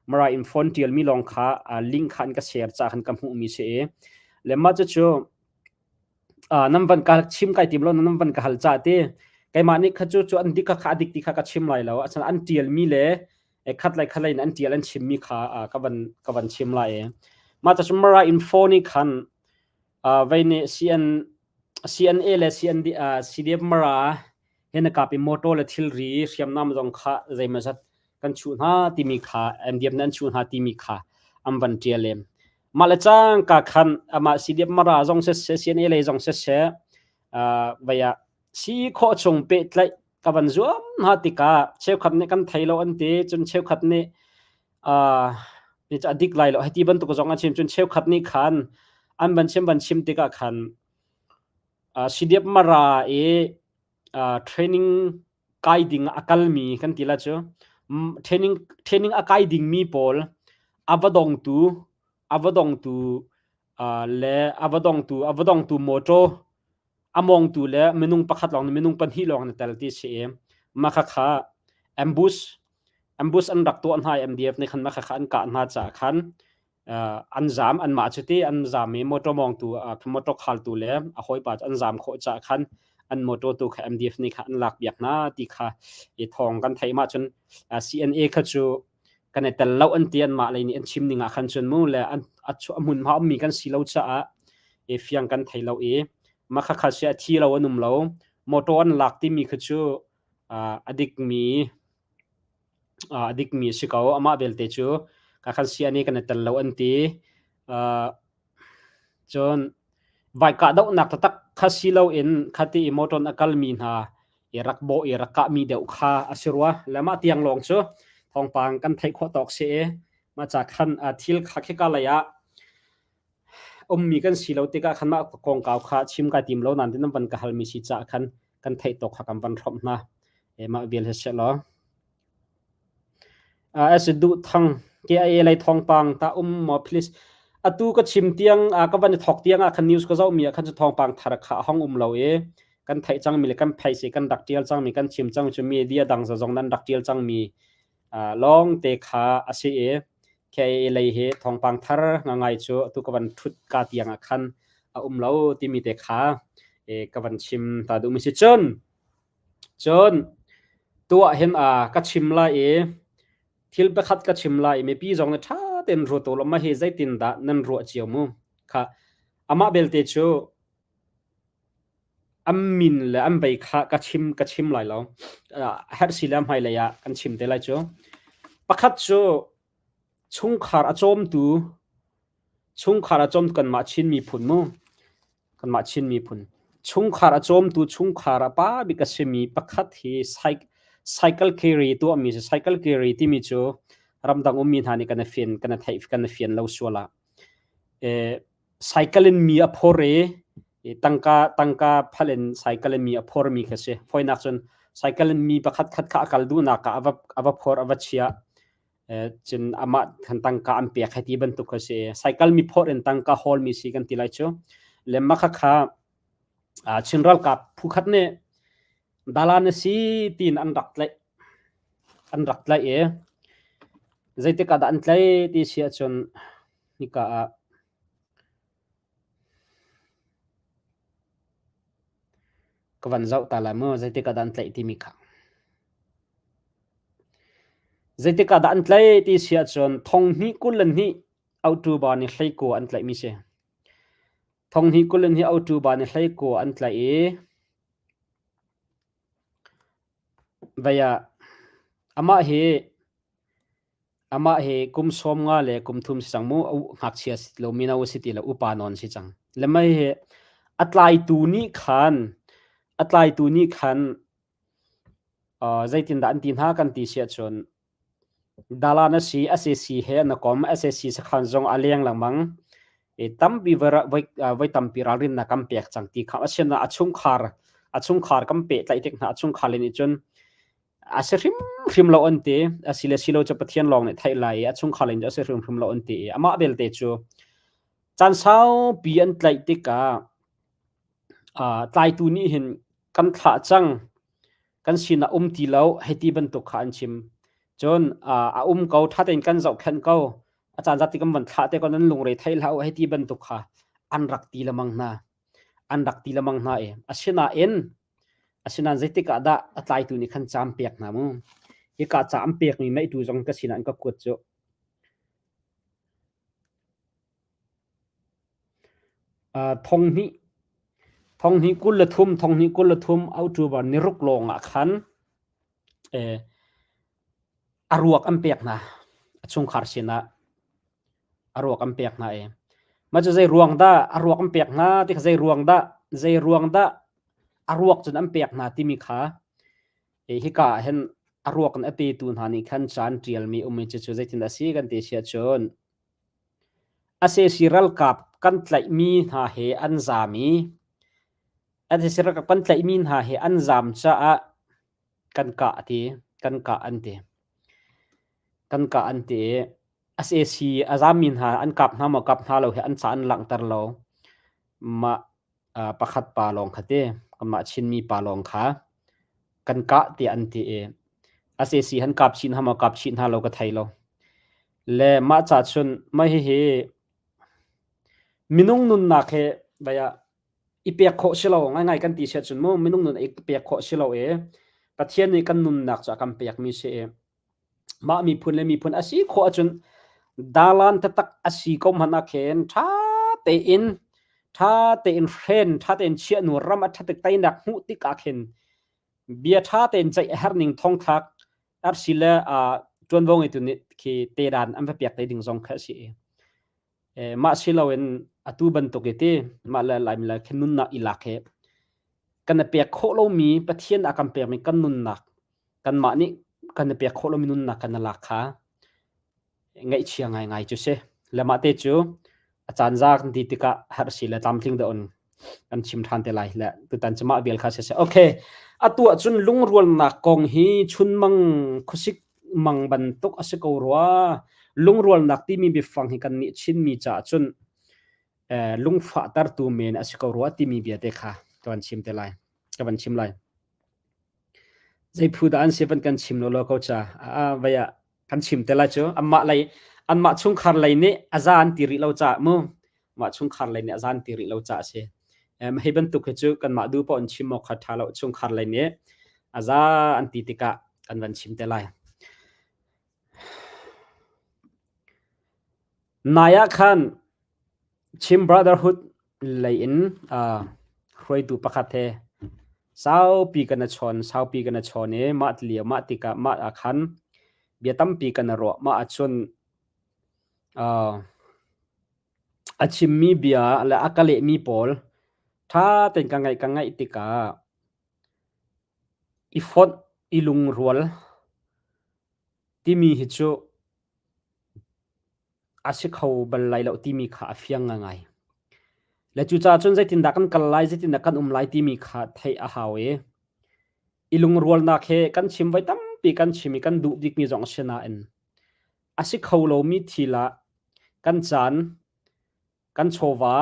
Mara Info an ṭialmi lawng kha link kha an ka share caah khan ka hmuhmi si i le mah cucu Nan van ka chim kai tim lo nan van ka hal ca ti keimah nih kha cu cu an dik kha kha a dik ti kha ka chim lai lo asinain an ṭialmi le khat lei khat lei in an ṭial an chimmi kha ka van ka van chim lai i mah ca cu Mara Info nih khan vei nih CN CNA le CND CDF Mara he na kap i motor le thilri hriamnam zong kha zeimawzat kan chuh hna timi kha MDF nih an chuh hna timi kha an van ṭial i Mah le cangka khan amah CDF Mara zong siseh, CNA lei zong siseh, vai ah si khawh chung pehtlaih ka van zuam hna tikah cheukhat nih kan thei lo an ti, cun cheukhat nih a dik lai lo hei ti bantuk zong an chim, cun cheukhat nih khan an van chim van chim tikah khan CDF Mara i training kai ding a kalmi kan ti la cu training training a kai dingmi pawl a va dongtu a va dongtu le a va dongtu a va dongtu motor a mongtu le minung pakhat lawng minung pahnih lawng na tel ti si i mah kha ambush ambush an rak tuah hna MDF nih khan mah kha an kah hna caah khan an zaam anmah cu ti an zaam i motor mawngtu motor khaltu le a hawipa cu an zaam khawh caah khan an motor tu kha MDF nih kha an lak piak hna ti kha i thawng kan theih mah cun CNA kha cu kan i tel lo an ti anmah lei nih an chim ning ah khan cun mu le an a hmunhma ummi kan si lo caah i fiang kan thei lo i mah kha kha si a thi lo an um lo motor an lak timi kha cu a dikmi A dikmi a si ko. Amah belte cu ka khan sia nih kan i tel lo an ti. Cun vai kahdohnak taktak kha si loin khati i motor in a kalmi hna i rak bawh i rak kahmi deuh kha a si rua. Le mah tiang lawng cu thawngpang kan theih khawh tawk si i mah ca khan thil kha khika lei ah ummi kan si lo tikah khan mah kongkau kha chim kai tim lo nain nan van ka halmi si caah khan kan theih tawk kha kan van hrawmh hna. Mah vial hi si law. As duh thang KIA lei thawngpang ta um maw please. Atu ka chim tiang ka van i thawk tiang ah khan news ka zoh mi ah khan cu thawngpang thar kha a hong um lo i kan theih cang mi le kan phei si kan rak tial cang mi kan chim cang cu media dang zong nan rak tial cang mi lawng te kha a si i KIA lei hi thawngpang thar ngangai cu atu ka van thut ka tiang ah khan a um lo timi te kha ka van chim ta duh mi si cun Cun tuah hin ka chim lai i thil pakhat ka chim lai i mipi zong nih ṭha tein ruat u law mah hi zeitindah nan ruah cio mu? Kha amah belte cu an min le an vei kha ka chim ka chim lai lo. Herh si le hmailei ah kan chim te lai cu. Pakhat cu chungkhar a cawmtu chungkhar a cawmtu kanmah Chin miphun mu. Kanmah Chin miphun. Chungkhar a cawmtu chungkhar a pa bik a simi pakhat hi cycle carry tuahmi si. Cycle carry timi cu ramdang ummi hna nih kan i fian kan i theih kan i fian lo sual ah cycle in mi a phor i tangka tangka phal in cycle in mi a phormi kha si. Fawinak cun cycle in mi pakhat khat kha a kal duhnak ah a va a va phor a va chiah. Cun amah khan tangka an pek hei ti bantuk kha si. Cycle mi phorh in tangka hawlmi si kan ti lai cu. Le mah khakha Chin ralkap phukhat nih dalan a si tiin an rak tlaih. An rak tlaih i zeitik ah dah an tlaih ti si ahcun hika ah ka van zoh ta lai mu zeitik ah dah an tlaih timi kha. Zeitik ah dah an tlaih ti si ahcun thong hnih 22 October ni 19 an tlaihmi si. Thong hnih 22 October ni 19 an tlaih i vei ah amah hi Amah hi kum 50 le kum thum si cang mu, ngakchia si ti lo, mino si ti lo, upa nawn si cang. Le mei hi a tlaitu nih khan a tlaitu nih khan zeitindah an ti hna kan ti si ahcun dalan a si, SAC he an i kom, SAC sakhan zong a leng lengmang. I tampi voi tampi ralrinnak kan pek cang ti kha asinain a chungkhar a chungkhar kan pehtlaih tik hna a chungkhar le nih cun A si hrimhrim lo an ti. A si le si lo cu Pathian lawng nih theih lai i a chungkhar in a si hrimhrim lo an ti i amah belte cu caan saupi an tlaih tikah tlaitu nih hin kan thlah cang, kan sinah um ti lo hei ti bantuk kha an chim. Cun a um ko, ṭha tein kan zohkhenh ko, a caan zat ti kan van thlah te ko nan lungre thei hlah u hei ti bantuk kha an rak ti lengmang hna. An rak ti lengmang hna i asinain Asinain zeitik ah dah a tlaitu nih khan caam pek hna mu? Hika ca an pekmi meitu zong ka sinah an ka kuat cu. Thong hnih thong hnih 23 thong hnih 23 October ni ruk lawng ah khan a ruak an pek hna a chungkhar sinah a ruak an pek hna i mah cu zei ruang dah a ruak an pek hna ti kha zei ruang dah zei ruang dah a ruak cun an pek hna timi kha hika ah hin a ruak in a petu hna nih khan ca an ṭialmi um i cucu zeitin a si kan ti si ahcun SAC ralkap kan tlaihmi hna he an zaam i SAC ralkap kan tlaihmi hna he an zaam caah kan kah ti kan kah an ti kan kah an ti i SAC a zaammi hna an kap hna maw kap hna lo hi an ca an langhter lo mah pakhat pa lawng kha ti kanmah Chinmi pa lawng kha kan kah tiah an ti i SAC han kap chih hna maw kap chih hna lo ka thei lo. Le mah ca chun mah hihi minung nunnak he baya i pek khawh si lo ngaingai kan ti siah cun mu minung nun i pek khawh si lo i Pathian nih kan nunnak cu a kan pekmi si i Mah miphun le miphun a si khawh ahcun dalan taktak a si ko hmanh ah khin ṭha tein ṭha tein hren ṭha tein chiah hnu ram a ṭhat tik teinak hmuh tik ah khin bia ṭha tein ceih a herh ning thongthlak arsi le ṭuanvo ngeitu nih khi tedan an va pek te ding zong kha a si i mah si loin atu bantuk i ti mah le Laimi le khin nunnak i lak hi kan i pek khawh lomi Pathian a kan pekmi kan nunnak kanmah nih kan i pek khawh lomi nunnak kan i lak kha ngaihchia ngaingai cu si. Le mah te cu a caan za kan ti tikah herh si le tlamtling dah on kan chim ṭhan te lai le tutan cu mah vial kha si seh. Okay, atu ahcun lungrualnak kong hi chunmang khuasik mang bantuk a si ko rua. Lungrualnak timi biafang hi kannih Chinmi caah cun lungfahtertu men a si ko rua timi bia te kha ka van chim te lai. Ka van chim lai. Zei phu dah an si van kan chim lo lo ko cha. Vai ah kan chim te lai cu. Anmah lei anmah chungkhar lei nih a za an ti rih lo caah mu. Mah chungkhar lei nih a za an ti rih lo caah a si. Hei bantuk hi cu kanmah duh paoh in chim awk kha ṭha lo. Chungkhar lei nih a za an ti tikah kan van chim te lai. Nai ah khan Chin Brotherhood lei in hruaitu pakhat he saupi kan i chawn, saupi kan i chawn i mah lio mah tikah mah ah khan bia tampi kan i ruah. Mah ahcun a chimmi bia le a ka lehmi pawl. Ṭha tein ka ngaih tikah i fonh, i lungrual timi hi cu a si kho bal lai lo timi kha a fiang ngaingai. Le cucaah cun zeitindah kan kal lai, zeitindah kan um lai timi kha theih a hau i i lungrualnak he kan chim voi tampi kan chim i kan duh bikmi zong a si nain a si kho lomi thil ah kan caan, kan chawva,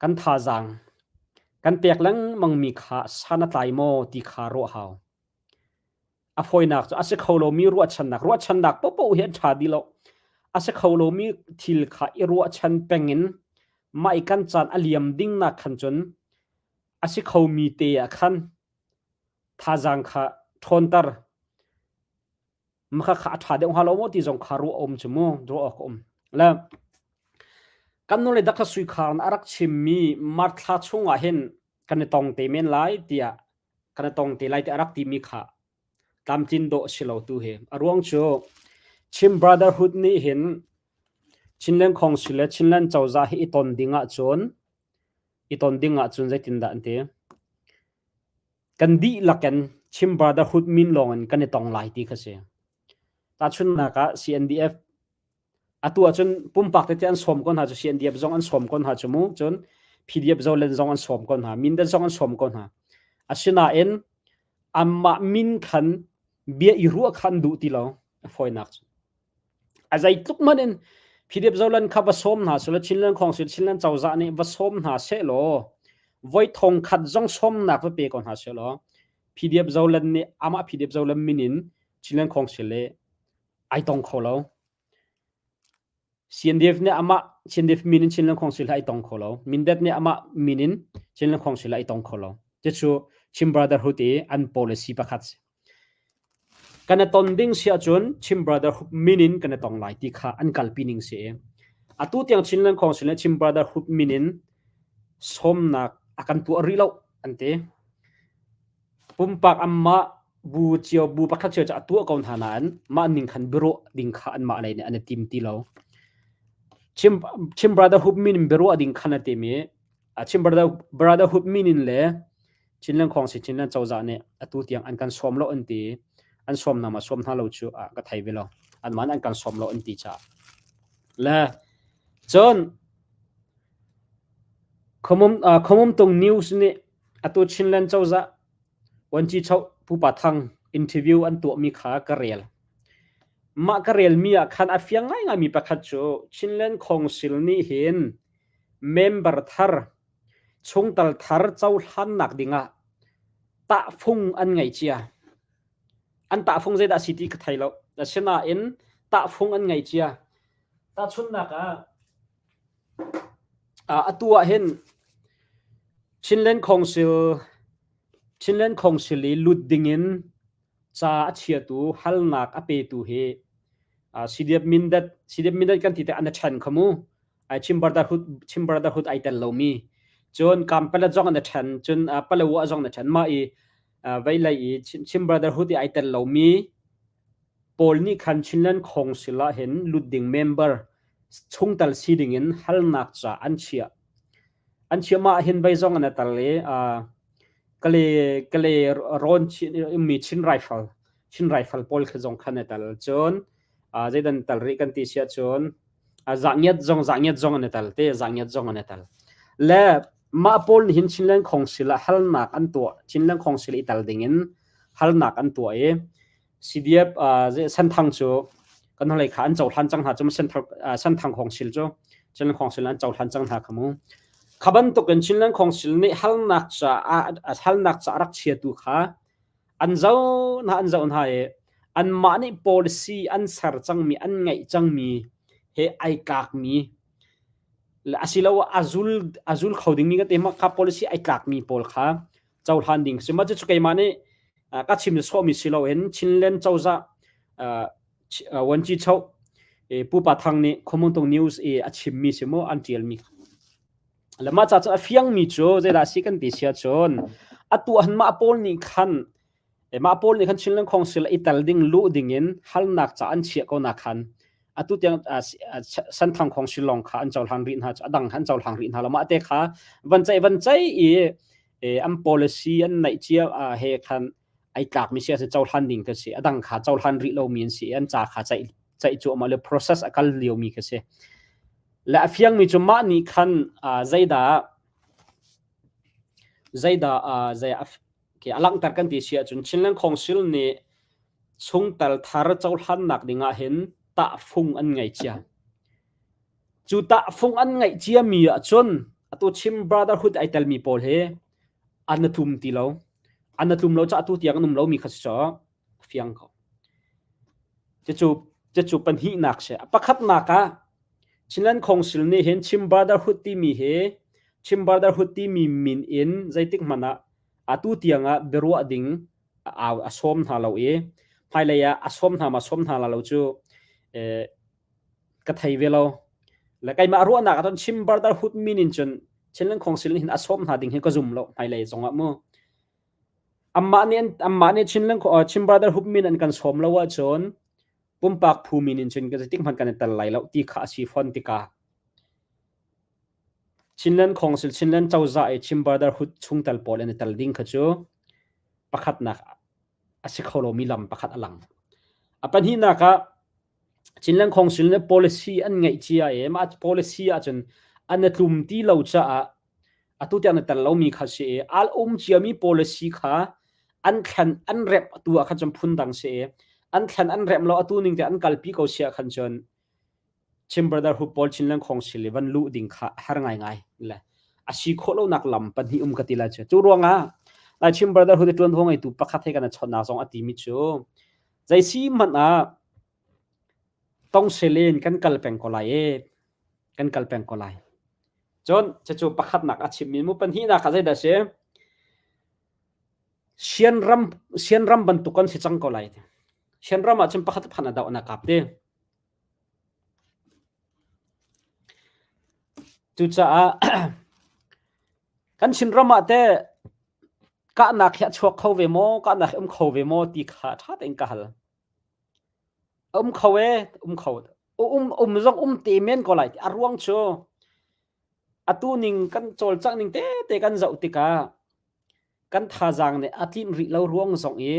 kan thazaang kan pek lengmangmi kha san a tlai maw ti kha ruah hau. A fawinak cu a si kho lomi ruahchannak, ruahchannak paohpaoh hi an ṭha dih lo. A si kho lomi thil kha i ruahchan peng in mah i kan caan a liam ding nak khan cun a si khomi te ah khan thazaang kha ṭhawnter. Maka kha a ṭha deuh hnga lo maw ti zong kha ruah um cu mu, ruah awk a um. Le kan nu le Dr. Sui Khar a rak chimmi March thla chung ah hin kan i tong te men lai tiah kan i tong te lai tiah a rak timi kha tlamtlin dawh si lo tu hi. A ruang cu Chin Brotherhood nih hin Chinland Council le Chinland cozah hi i ton ding ahcun i ton ding ahcun zeitindah an ti? Kan dihlak in Chin Brotherhood min lawng in kan i tong lai ti kha si. Tahchunhnak ah CNDF Atu ahcun pumpak tete an sawm ko hna cu CNDF zong an sawm ko hna cu mu. Cun PDF Zoland zong an sawm ko hna. Mindat zong an sawm ko hna. Asinain anmah min khan bia i ruah kha an duh ti lo. A fawinak cu. A zeitluk hmanh in PDF Zoland kha va sawm hna seh law Chinland Council Chinland cozah nih va sawm hna seh law voi thong khat zong sawmnak va pe ko hna seh law PDF Zoland nih amah PDF Zoland min in Chinland Council le ai tong kho lo. CNDF nih amah CNDF min in Chinland Council ai tong kho lo. Mindat nih amah min in Chinland Council ai tong kho lo. Cucu Chin Brotherhood i an policy pakhat si. Kan i ton ding si ahcun Chin Brotherhood min in kan i tong lai ti kha an kalpi ning si. Atu tiang Chinland Council nih Chin Brotherhood min in sawmnak a kan tuah rih lo an ti. Pumpak anmah bu cio bu pakhat cio cu a tuah ko hna nain mah ning khan biaruah ding kha anmah lei nih an i tim ti lo. Chin, Chin Brotherhood min in biaruah ding khan a tim i Chin Brother, Brotherhood min in le Chinland Khawngsi Chinland cozah nih atu tiang an kan sawm lo an ti. An sawm hna ma sawm hna lo cu ah ka thei ve lo. Anmah an kan sawm lo an ti caah. Le cun Khomum, uh, Khomum Tung News nih Atu Chinland cozah Vuanci Pupa Thang interview an tuahmi kha ka rel. Mah ka relmi ah khan a fiang ngaingaimi pakhat cu Chinland Council nih hin member thar chungtel thar cohlannak dingah tahfung an ngei cia. An tahfung zeidah a si ti ka thei lo. Asinain tahfung an ngei cia. Tahchunhnak ah Atu ah hin Chinland Council Chinland Council i lut dingin ca a chiatu halnak a petu hi CDF Mindat CDF Mindat kan ti te an i ṭhen kha mu. Ai Chin Brotherhood Chin Brotherhood ai tel lomi. Cun Kampalet zong an i ṭhen, cun Palawa zong an i ṭhen. Mah i veilei i Chin Brotherhood i ai tel lomi pawl nih khan Chinland Council ah hin lut ding member chungtel si ding in halnak ca an chiah. An chiah mah hin vei zong an tal i kale kale rawn mi Chin Rifle Chin Rifle pawl khi zong khan a tal cun zeidan tal rih kan ti sia cun zangiat zong zangiat zong an tal te zangiat zong an tal le mah pawl nih hin Chinland Council ah halnak an tuah Chinland Council i tal ding in halnak an tuah i CDF Senthang cu kan hnulei kha an cohlan cang hna cu Senthang Council cu Chinland Council an cohlan cang hna kha mu. Kha bantukin Chinland Council nih halnak caah halnak ca rak chiatu kha an zoh hna an zoh hna i anmah nih policy an ser cangmi an ngeih cangmi he ai tlakmi asiloah a zul a zul kho dingmi kan ti ma kha policy ai tlakmi pawl kha cohlan ding si. Mah cucu keimah nih ka chim sawhmi si loin Chinland cozah Wanci Choh Pu Pa Thang nih Khawmungtung News i a chimmi si mu an ṭialmi. Le mah ca cu a fiangmi cu zeidah si kan ti sia cun atu han mah pawl nih khan mah pawl nih khan Chinland Council i tel ding luh ding in halnak ca an chiah ko na khan. Atu tiang Senthang Council lawng kha an cohlan rih hna, a dang an cohlang rih hna lo. Mah te kha van ceih van ceih i an policy an neih cia he khan ai tlakmi si ahcun cohlan ding ka si. A dang kha cohlan rih lomi an si i an ca kha ceih ceih cuahmah le process a kal liomi ka si. Le a fiangmi cu mah nih khan zeidah zeidah zei a langhter kan ti si ahcun Chinland Council nih chungtel thar cohlannak ding ah hin tahfung an ngei cia. Cu tahfung an ngeih ciami ahcun atu Chin Brotherhood ai telmi pawl hi an tlum ti lo. An tlum lo caah atu tiang an um lomi kha si caw fiang ko. Cucu cucu pahnihnak si. Pakhatnak ah Chinland Council nih hin Chin Brotherhood timi hi Chin Brotherhood timi min in zeitik hmanh ah atu tiang ah biaruah ding a au a sawm hna lo i hmailei ah a sawm hna ma sawm hna la lo cu eh, ka thei ve lo. Le keimah ruahnak ahcun Chin Brotherhood min in cun Chinland Council nih hin a sawm hna ding hi ka zum lo hmailei zongah mu. Amah nih amah nih Chinland Chin Brotherhood min an kan sawm lo ahcun pumpak phu min in cun zeitik hmanh kan i tel lai lo ti kha a si fawn tikah Chinland Council Chinland cozah i Chin Brotherhood chungtel pawl an i tel ding kha cu pakhatnak a si kho lomi lam pakhat a lang. A pahnihnak ah Chinland Council nih policy an ngeih cia i mah policy ahcun an i tlum ti lo caah atu tiang na tel lomi kha si i al um ciami policy kha an thlen an remh atu ah khan cun phundang si i an thlen an remh lo atu ning te an kalpi ko si ah khan cun Chin Brotherhood pawl Chinland Council i van luh ding kha har ngaingai le a si khawh lonak lam pahnih um ka ti lai cu. Cu ruangah Lai Chin Brotherhood i ṭuanvo ngeitu pakhat he kan i chawnhnak zong a timi cu zei si hmanh ah tongse len kan kal peng ko lai e kan kal peng ko lai. Cun cucu pakhatnak a chimmi mu pahnihnak ah zeidah a si? Sianram sianram bantuk kan si cang ko lai. Sianram ah cun pakhat phan a doh na kap te. Cucaah kan Chinram ah teh kahnak hi a chuak kho ve maw, kahnak hi um kho ve maw ti kha ṭha tein ka hal. A um kho ee, um kho. Um, um zong um te men ko lai. A ruang cu atu ning kan cawlcangh ning tete kan zoh tikah kan thazaang nih a tlinh rih lo ruang zong i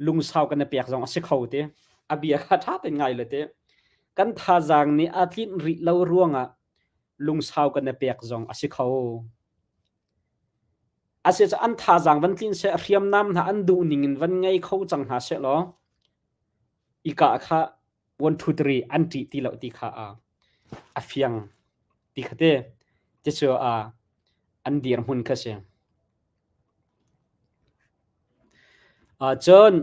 lungsau kan i pek zong a si kho ti. A bia kha ṭha tein ngai le ti. Kan thazaang nih a tlinh rih lo ruangah lungsau kan i pek zong a si kho. Asiah an thazaang van tlin seh, hriamnam hna an duh ning in van ngei kho cang hna seh law i kah kha 1 2 3 an ṭih ti lo ti kha a fiang ti kha te. Cucu an dirhmun kha si. Cun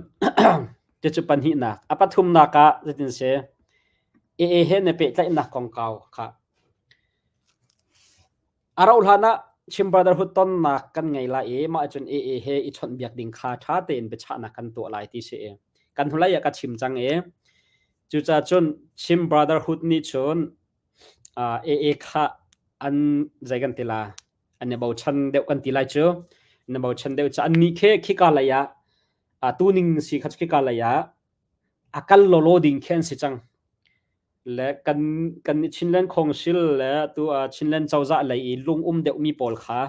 cucu pahnihnak. A pathumnak ah zeitin si AA he na pehtlaihnak kongkau kha a rauh hlan ah Chin Brotherhood tonnak kan ngei lai i mah cun AA he i chawnhbiak ding kha ṭha tein biachahnak kan tuah lai ti si i kan hnulei ah ka chim cang i cucaah cun Chin Brotherhood nih cun AA kha an zei kan ti la an i bochan deuh kan ti lai cu an i bochan deuh cu annih khi khika lei ah tuning si kha khika lei ah a kal lawlaw ding khi an si cang le kan kan Chinland Council le tu Chinland cozah lei i lung um deuh mi pawl kha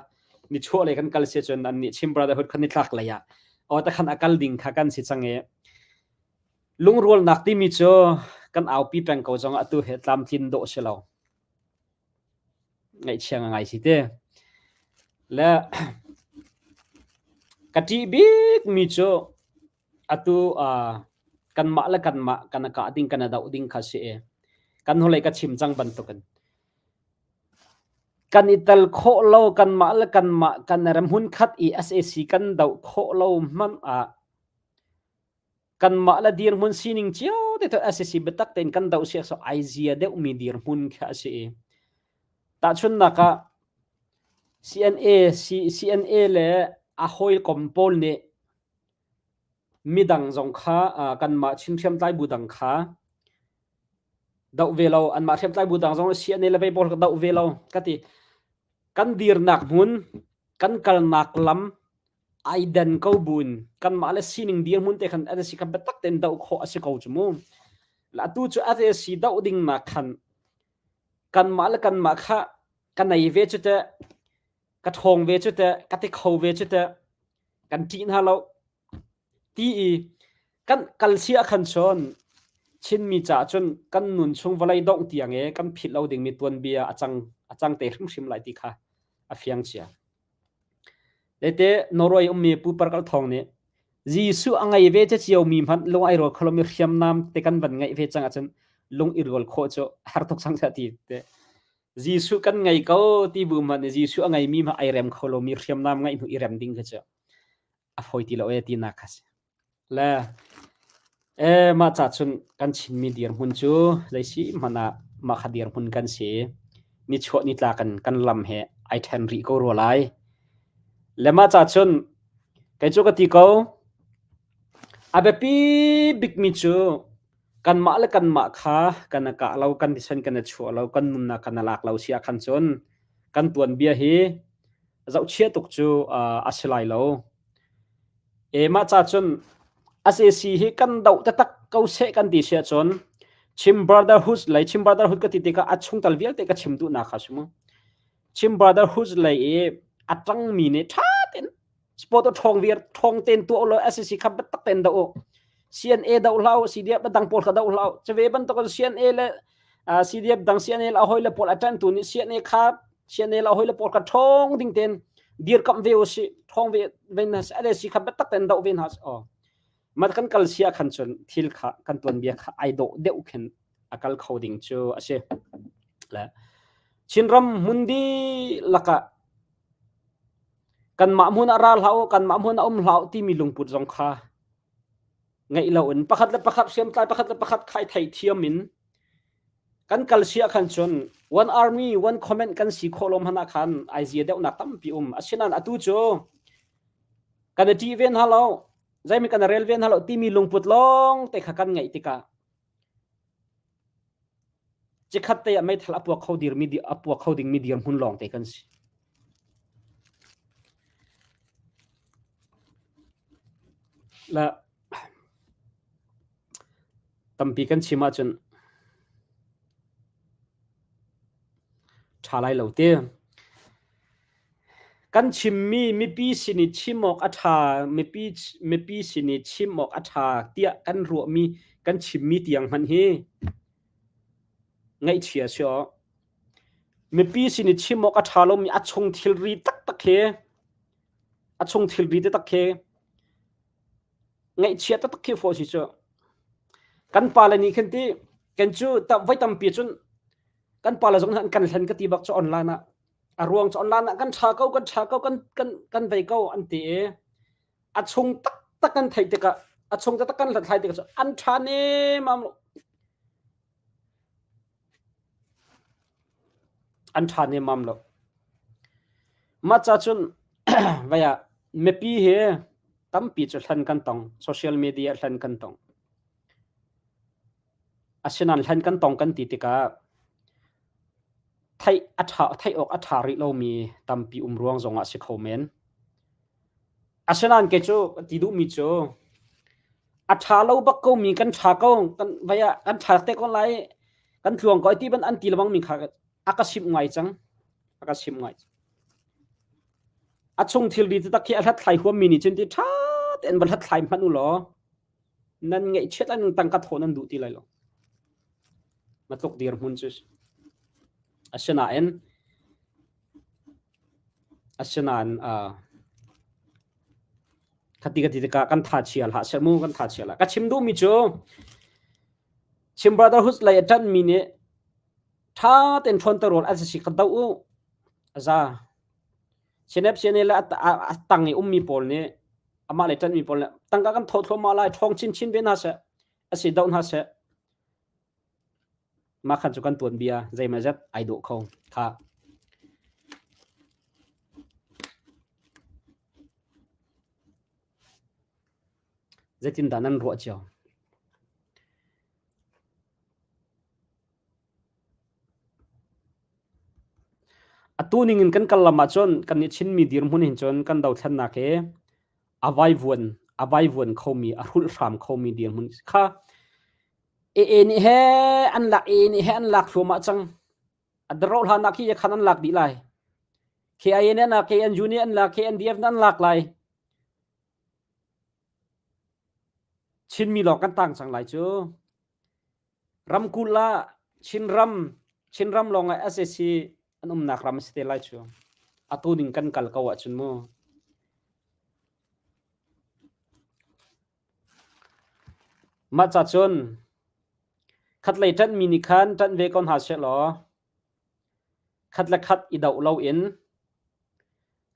nichuah lei kan kal si cun an nih Chin Brotherhood khan nitlak lei ah aw ta khan a kal ding kha kan si cang i lungrualnak timi cu kan aupi peng ko zong atu he tlamtlin dawh si lo Ngaihchia ngai si te. Le ka ṭih bikmi cu atu uh, kanmah le kanmah kan kah ding kan doh ding kha si i kan hnulei ka chim cang bantukin kan i tel khawh lo kanmah le kanmah kan ram hmun khat i SAC kan doh khawh lo hmanh ah Kanmah le dirhmun sining cio te a si si biatak tein kan doh siak so ai zia deuhmi dirhmun khi a si i tahchunnak ah CNA CNA le a hawikom pawl nih midang zong kha kanmah Chin hriamtlai bu dang kha doh ve lo anmah hriamtlai bu dang zong CNA le vei pawl ka doh ve lo ka ti kan dirnak hmun kan kalnak lam ai den ko buin kanmah le sining dirhmun te khan an si kha biatak tein doh khawh a si ko cu mu. Atu cu SAC doh ding nak khan kanmah le kanmah kha ka nei ve cu teh, ka ṭhawng ve cu teh, ka ti kho ve cu teh, kan ṭih hna lo ti i kan kal si ah khan cun Chinmi caah cun kan nun chung vawlei dongh tiang i kan philh lo dingmi tuanbia a cang a cang te hrimhrim lai ti kha a fiang cia. Lete Norway ummi Pu Parkal Thawng nih Jesuh a ngei ve cio mi hmanh lung ai rual kholomi hriamnam te kan van ngeih ve cang ahcun lung i rual khawh cu har tuk cang ti te. Jesuh kan ngei ko ti bu hmanh nih Jesuh a ngeimi hmanh ai rem kho lomi hriamnam ngeih hnu i rem ding kha cu a fawi ti lo e tinak kha si. Le e mah ca cun kan Chinmi dirhmun cu zeisi hmanh ah mah kha dirhmun kan si. Nichuah nitlak in kan lam he ai ṭhen rih ko rua lai. Le mah ca cun kei cu ka ti ko a biapi bikmi cu kanmah le kanmah kha kan i kah lo, kan thisen kan i chuah lo, kan nunnak kan i lak lo si ahkhan cun kan tuanbia hi zohchia tuk cu a si lai lo. E mah ca cun SAC hi kan doh taktak ko seh kan ti si ahcun Chin Brotherhood lei Chin Brotherhood ka ti tikah a chungtel vialte ka chim duhnak kha si mu. Chin Brotherhood lei i a ṭangmi nih ṭha tein sport ṭhawng viar ṭhawng tein tuah ulaw SAC kha biatak tein doh u. CNA doh hlah u, CDF dang pawl kha doh hlah u. Cuve bantuk in CNA le CDF dang CNA le a hawile pawl a ṭantu nih CNA kha CNA le a hawile pawl kha ṭhawng ding tein dirkamh ve u sih, ṭhawng ve ve hna sih, LAC kha biatak tein doh ve hna sih. Aw. Mat kan kal sia khan cun thil kha kan tuanbia kha ai dawh deuh khin a kal kho ding cu a si. Le Chinram hmun dihlak ah kanmah hmun ah ra hlah u, kanmah hmun ah um hlah u timi lungput zong kha ngeih loin pakhat le pakhat hriamtlai pakhat le pakhat khai theithiam in kan kal sia khan cun one army one comment kan si khawh lo hmanh ah khan ai zia deuhnak tampi um asinain atu cu kan i ṭih ve hna lo zeimi kan rel ve hna lo timi lungput lawng te kha kan ngeih tikah Cikhat te ah meithal a puak kho dirmi a puak kho dingmi dirhmun lawng te kan si. La tampi kan chim ahcun ṭha lai lo ti. Kan chimmi mipi sin i chim awk a ṭha, mipi, mipi sin i chim awk a ṭha tiah kan ruahmi kan chimmi tiang hmanh hi ngaihchia si awk. Mipi sin i chim awk a ṭha lomi a chung thilri taktak hi, a chung thilri taktak hi ngaihchia taktak khi fawh si cu. Kan pale nih khin ti, kan cu voi tampi cun kan pale zong an kan hlen ka ti bak cu online ah. A ruang cu online ah kan ṭha ko, kan ṭha ko, kan kan kan vei ko an ti i a chung taktak kan theih tikah a chung taktak kan hlathlai tikah cu an ṭha nemam lo. An ṭha nemam lo. Mah ca cun vai ah mipi hi tampi cu hlan kan tong, social media hlan kan tong. Asinain hlan kan tong kan ti tikah theih a ṭha theih awk a ṭha rih lomi tampi um ruang zongah si kho men. Asinain kei cu ka ti duhmi cu a ṭha lo bak komi kan ṭha ko kan vai ah kan ṭha te ko lai kan tluang ko ai ti ban an ti lengmang mi kha a ka simh ngai cang a ka simh ngai a chung thilri taktak khi a hlathlai huammi nih cun ti ṭha tein va hlathlai hmanh u law nan ngaihchiat an tangka thawh nan duh ti lai lo matluk dirhmun cu asinain asinain uh, khati ka ti tikah kan tha chia hlah seh mu kan tha chia hlah ka chim duhmi cu Chin Brotherhood lei a ṭanhmi nih ṭha tein ṭhawn te rawl an si ka doh u za Chin FCNA le a tang i ummi pawl nih amah le ṭanhmi pawl nih tangka kan thawh thluahmah lai ṭhawng chinchin ve hna seh a si doh hna seh mah khan cu kan tuanbia zeimawzat ai dawh kho kha zeitindah nan ruah cio Atu ning in kan kal lam ahcun kannih Chinmi dirhmun hin cun kan dothlennak hi a vaivuan a vaivuan khomi a hrulh hram khomi dirhmun kha. AA nih he an lak AA nih he an lak thluahmah cang. A daro hlan ah khi khan an lak dih lai. KIA nih an lak, KNU nih an lak, KNDF nih an lak lai. Chinmi lawng kan tang cang lai cu. Ramkulh ah Chinram Chinram lawng ah sac an umnak ram a si te lai cu. Atu ning kan kal ko ahcun mu. Mah ca cun khatlei ṭanhmi nih khan ṭanh ve ko hna sehlaw khat le khat i doh loin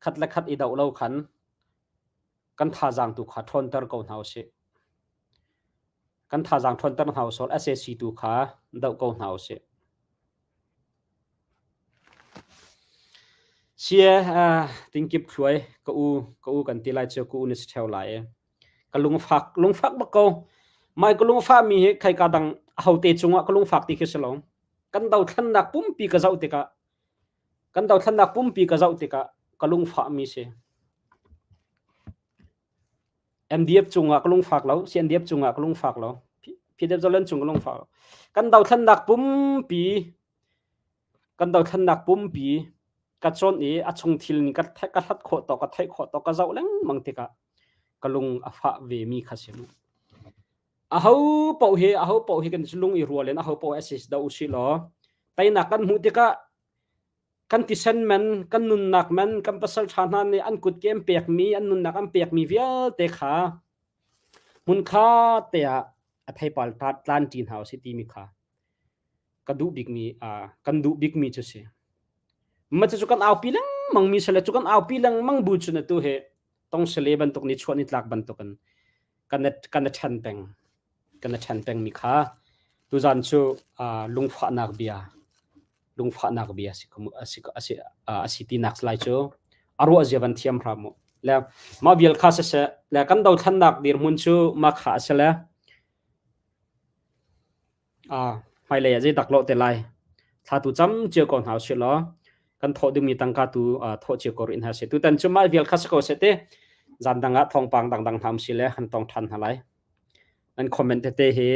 khat le khat i doh lo khan kan thazaang tu kha ṭhawnter ko hna usih. Kan thazaang ṭhawnter hna usih sac tu kha doh ko hna usih. Sia tingkip thluai ka u ka u kan ti lai cu ka u na si ṭheo lai i ka lungfak lungfak bak ko. Mai ka lungfah mi hi khaika dang ahote cungah ka lungfak ti khi si lo. Kan dothlannak pumpi ka zoh tikah kan dothlannak pumpi ka zoh tikah ka lungfah mi si. MDF cungah ka lungfak lo, CNDF cungah ka lungfak lo, PDF Zolan cung ka lungfak lo. Kan dothlannak pumpi kan dothlannak pumpi ka cawn i a chung thil ning ka ka hlat khawh tawk ka theih khawh tawk ka zoh lengmang tikah ka lung a fah ve mi kha si mu. Aho paoh hi aho paoh hi kan lung i rual in aho paoh assist do usih law teinak kan hmuh tikah kan tisen man kan nunnak man kan pasal ṭha hna nih an kutke an pekmi an nunnak an pekmi vialte kha hmunkha te ah a theipal tlan ṭi hna usih timi kha ka duh bikmi kan duh bikmi cu si. Mah cucu kan aupi lengmang mi sale cu kan aupi lengmang bu cun atu hi tongsale bantuk ni chuah ni tlak bantukin kan kan ṭhen peng kan ṭhen peng mi kha tuzan cu lungfahnak bia lungfahnak bia si asi asi asi tinak lai cu a ruah zia van thiam hram mu le mah vial kha siseh le kan dothlannak dirhmun cu mah kha a si le Hmailei ah zeidak lawh te lai. Thla tu cam cio ko hna usih law kan thawh dingmi tangka tu thawh cio ko rih hna sih. Tutan cu mah vial kha si ko seh ti. Zan dang ah thawngpang dangdang hna um si le kan tong ṭhan hna lai. Nan comment tete hi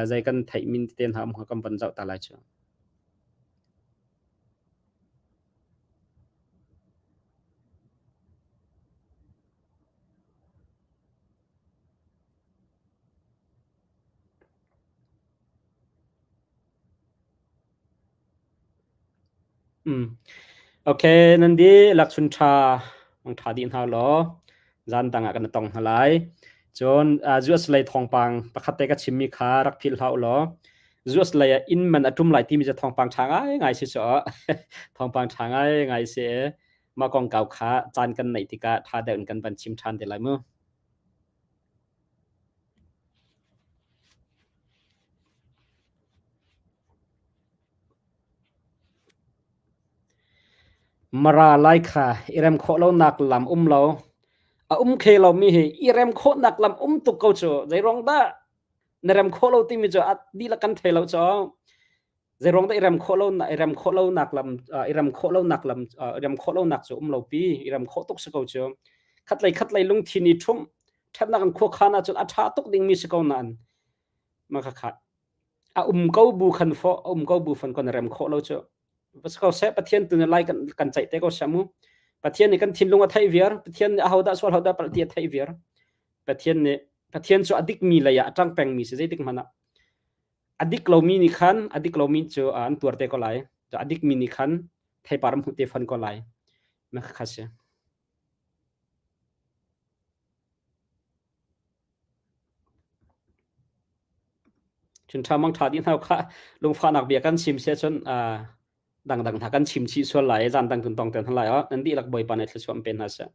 zei kan theih min tete hna um hnga kan van zoh ta lai cu. Okay, nan dihlak chun ṭha mang ṭha dih hna law zan dang ah kan i tong hna lai. Cun US lei thawngpang pakhat te ka chimmi kha rak philh hlah u law US lei ah inn man a ṭum lai timi cu thawngpang ṭha ngaingai si cu thawngpang ṭha ngaingai si i mah kongkau kha caan kan neih tikah ṭha deuh in kan van chim ṭhan te lai mu. Mara lai kha i rem khawh lonak lam um lo. A um khe lomi hi i rem khawhnak lam um tuk ko cu. Zeiruang dah na rem khawh lo timi cu a dihlak kan thei lo cu. Zeiruang dah i rem khawh lo i rem khawh lonak lam i rem khawh lonak lam i rem khawh lonak cu um lo pi i rem khawh tuk si ko cu. Khatlei khatlei lungthin i ṭhumh ṭhatnak in khuakhan ahcun a ṭha tuk dingmi si ko nain mah khakha a um ko bu khan fawh a um ko bu fan kon rem khawh lo cu va si ko seh Pathian tu nih lai kan kan ceih te ko seh mu Pathian nih kan thinlung a theih viar Pathian nih ahodah sual hodah palh ti a theih viar Pathian nih Pathian cu a dikmi lei ah a ṭang pengmi si zeitik hmanh ah a dik lomi nih khan a dik lomi cu an tuar te ko lai a dikmi nih khan theipar an hmuh te fon ko lai na kha si Chun ṭha mang ṭha dih hna kha lungfahnak bia kan chim sia cun dangdang hna kan chim chih sual lai i zan dang tun tong te hna lai nan dihlak Bawipa nih thluachuah in pe hna seh.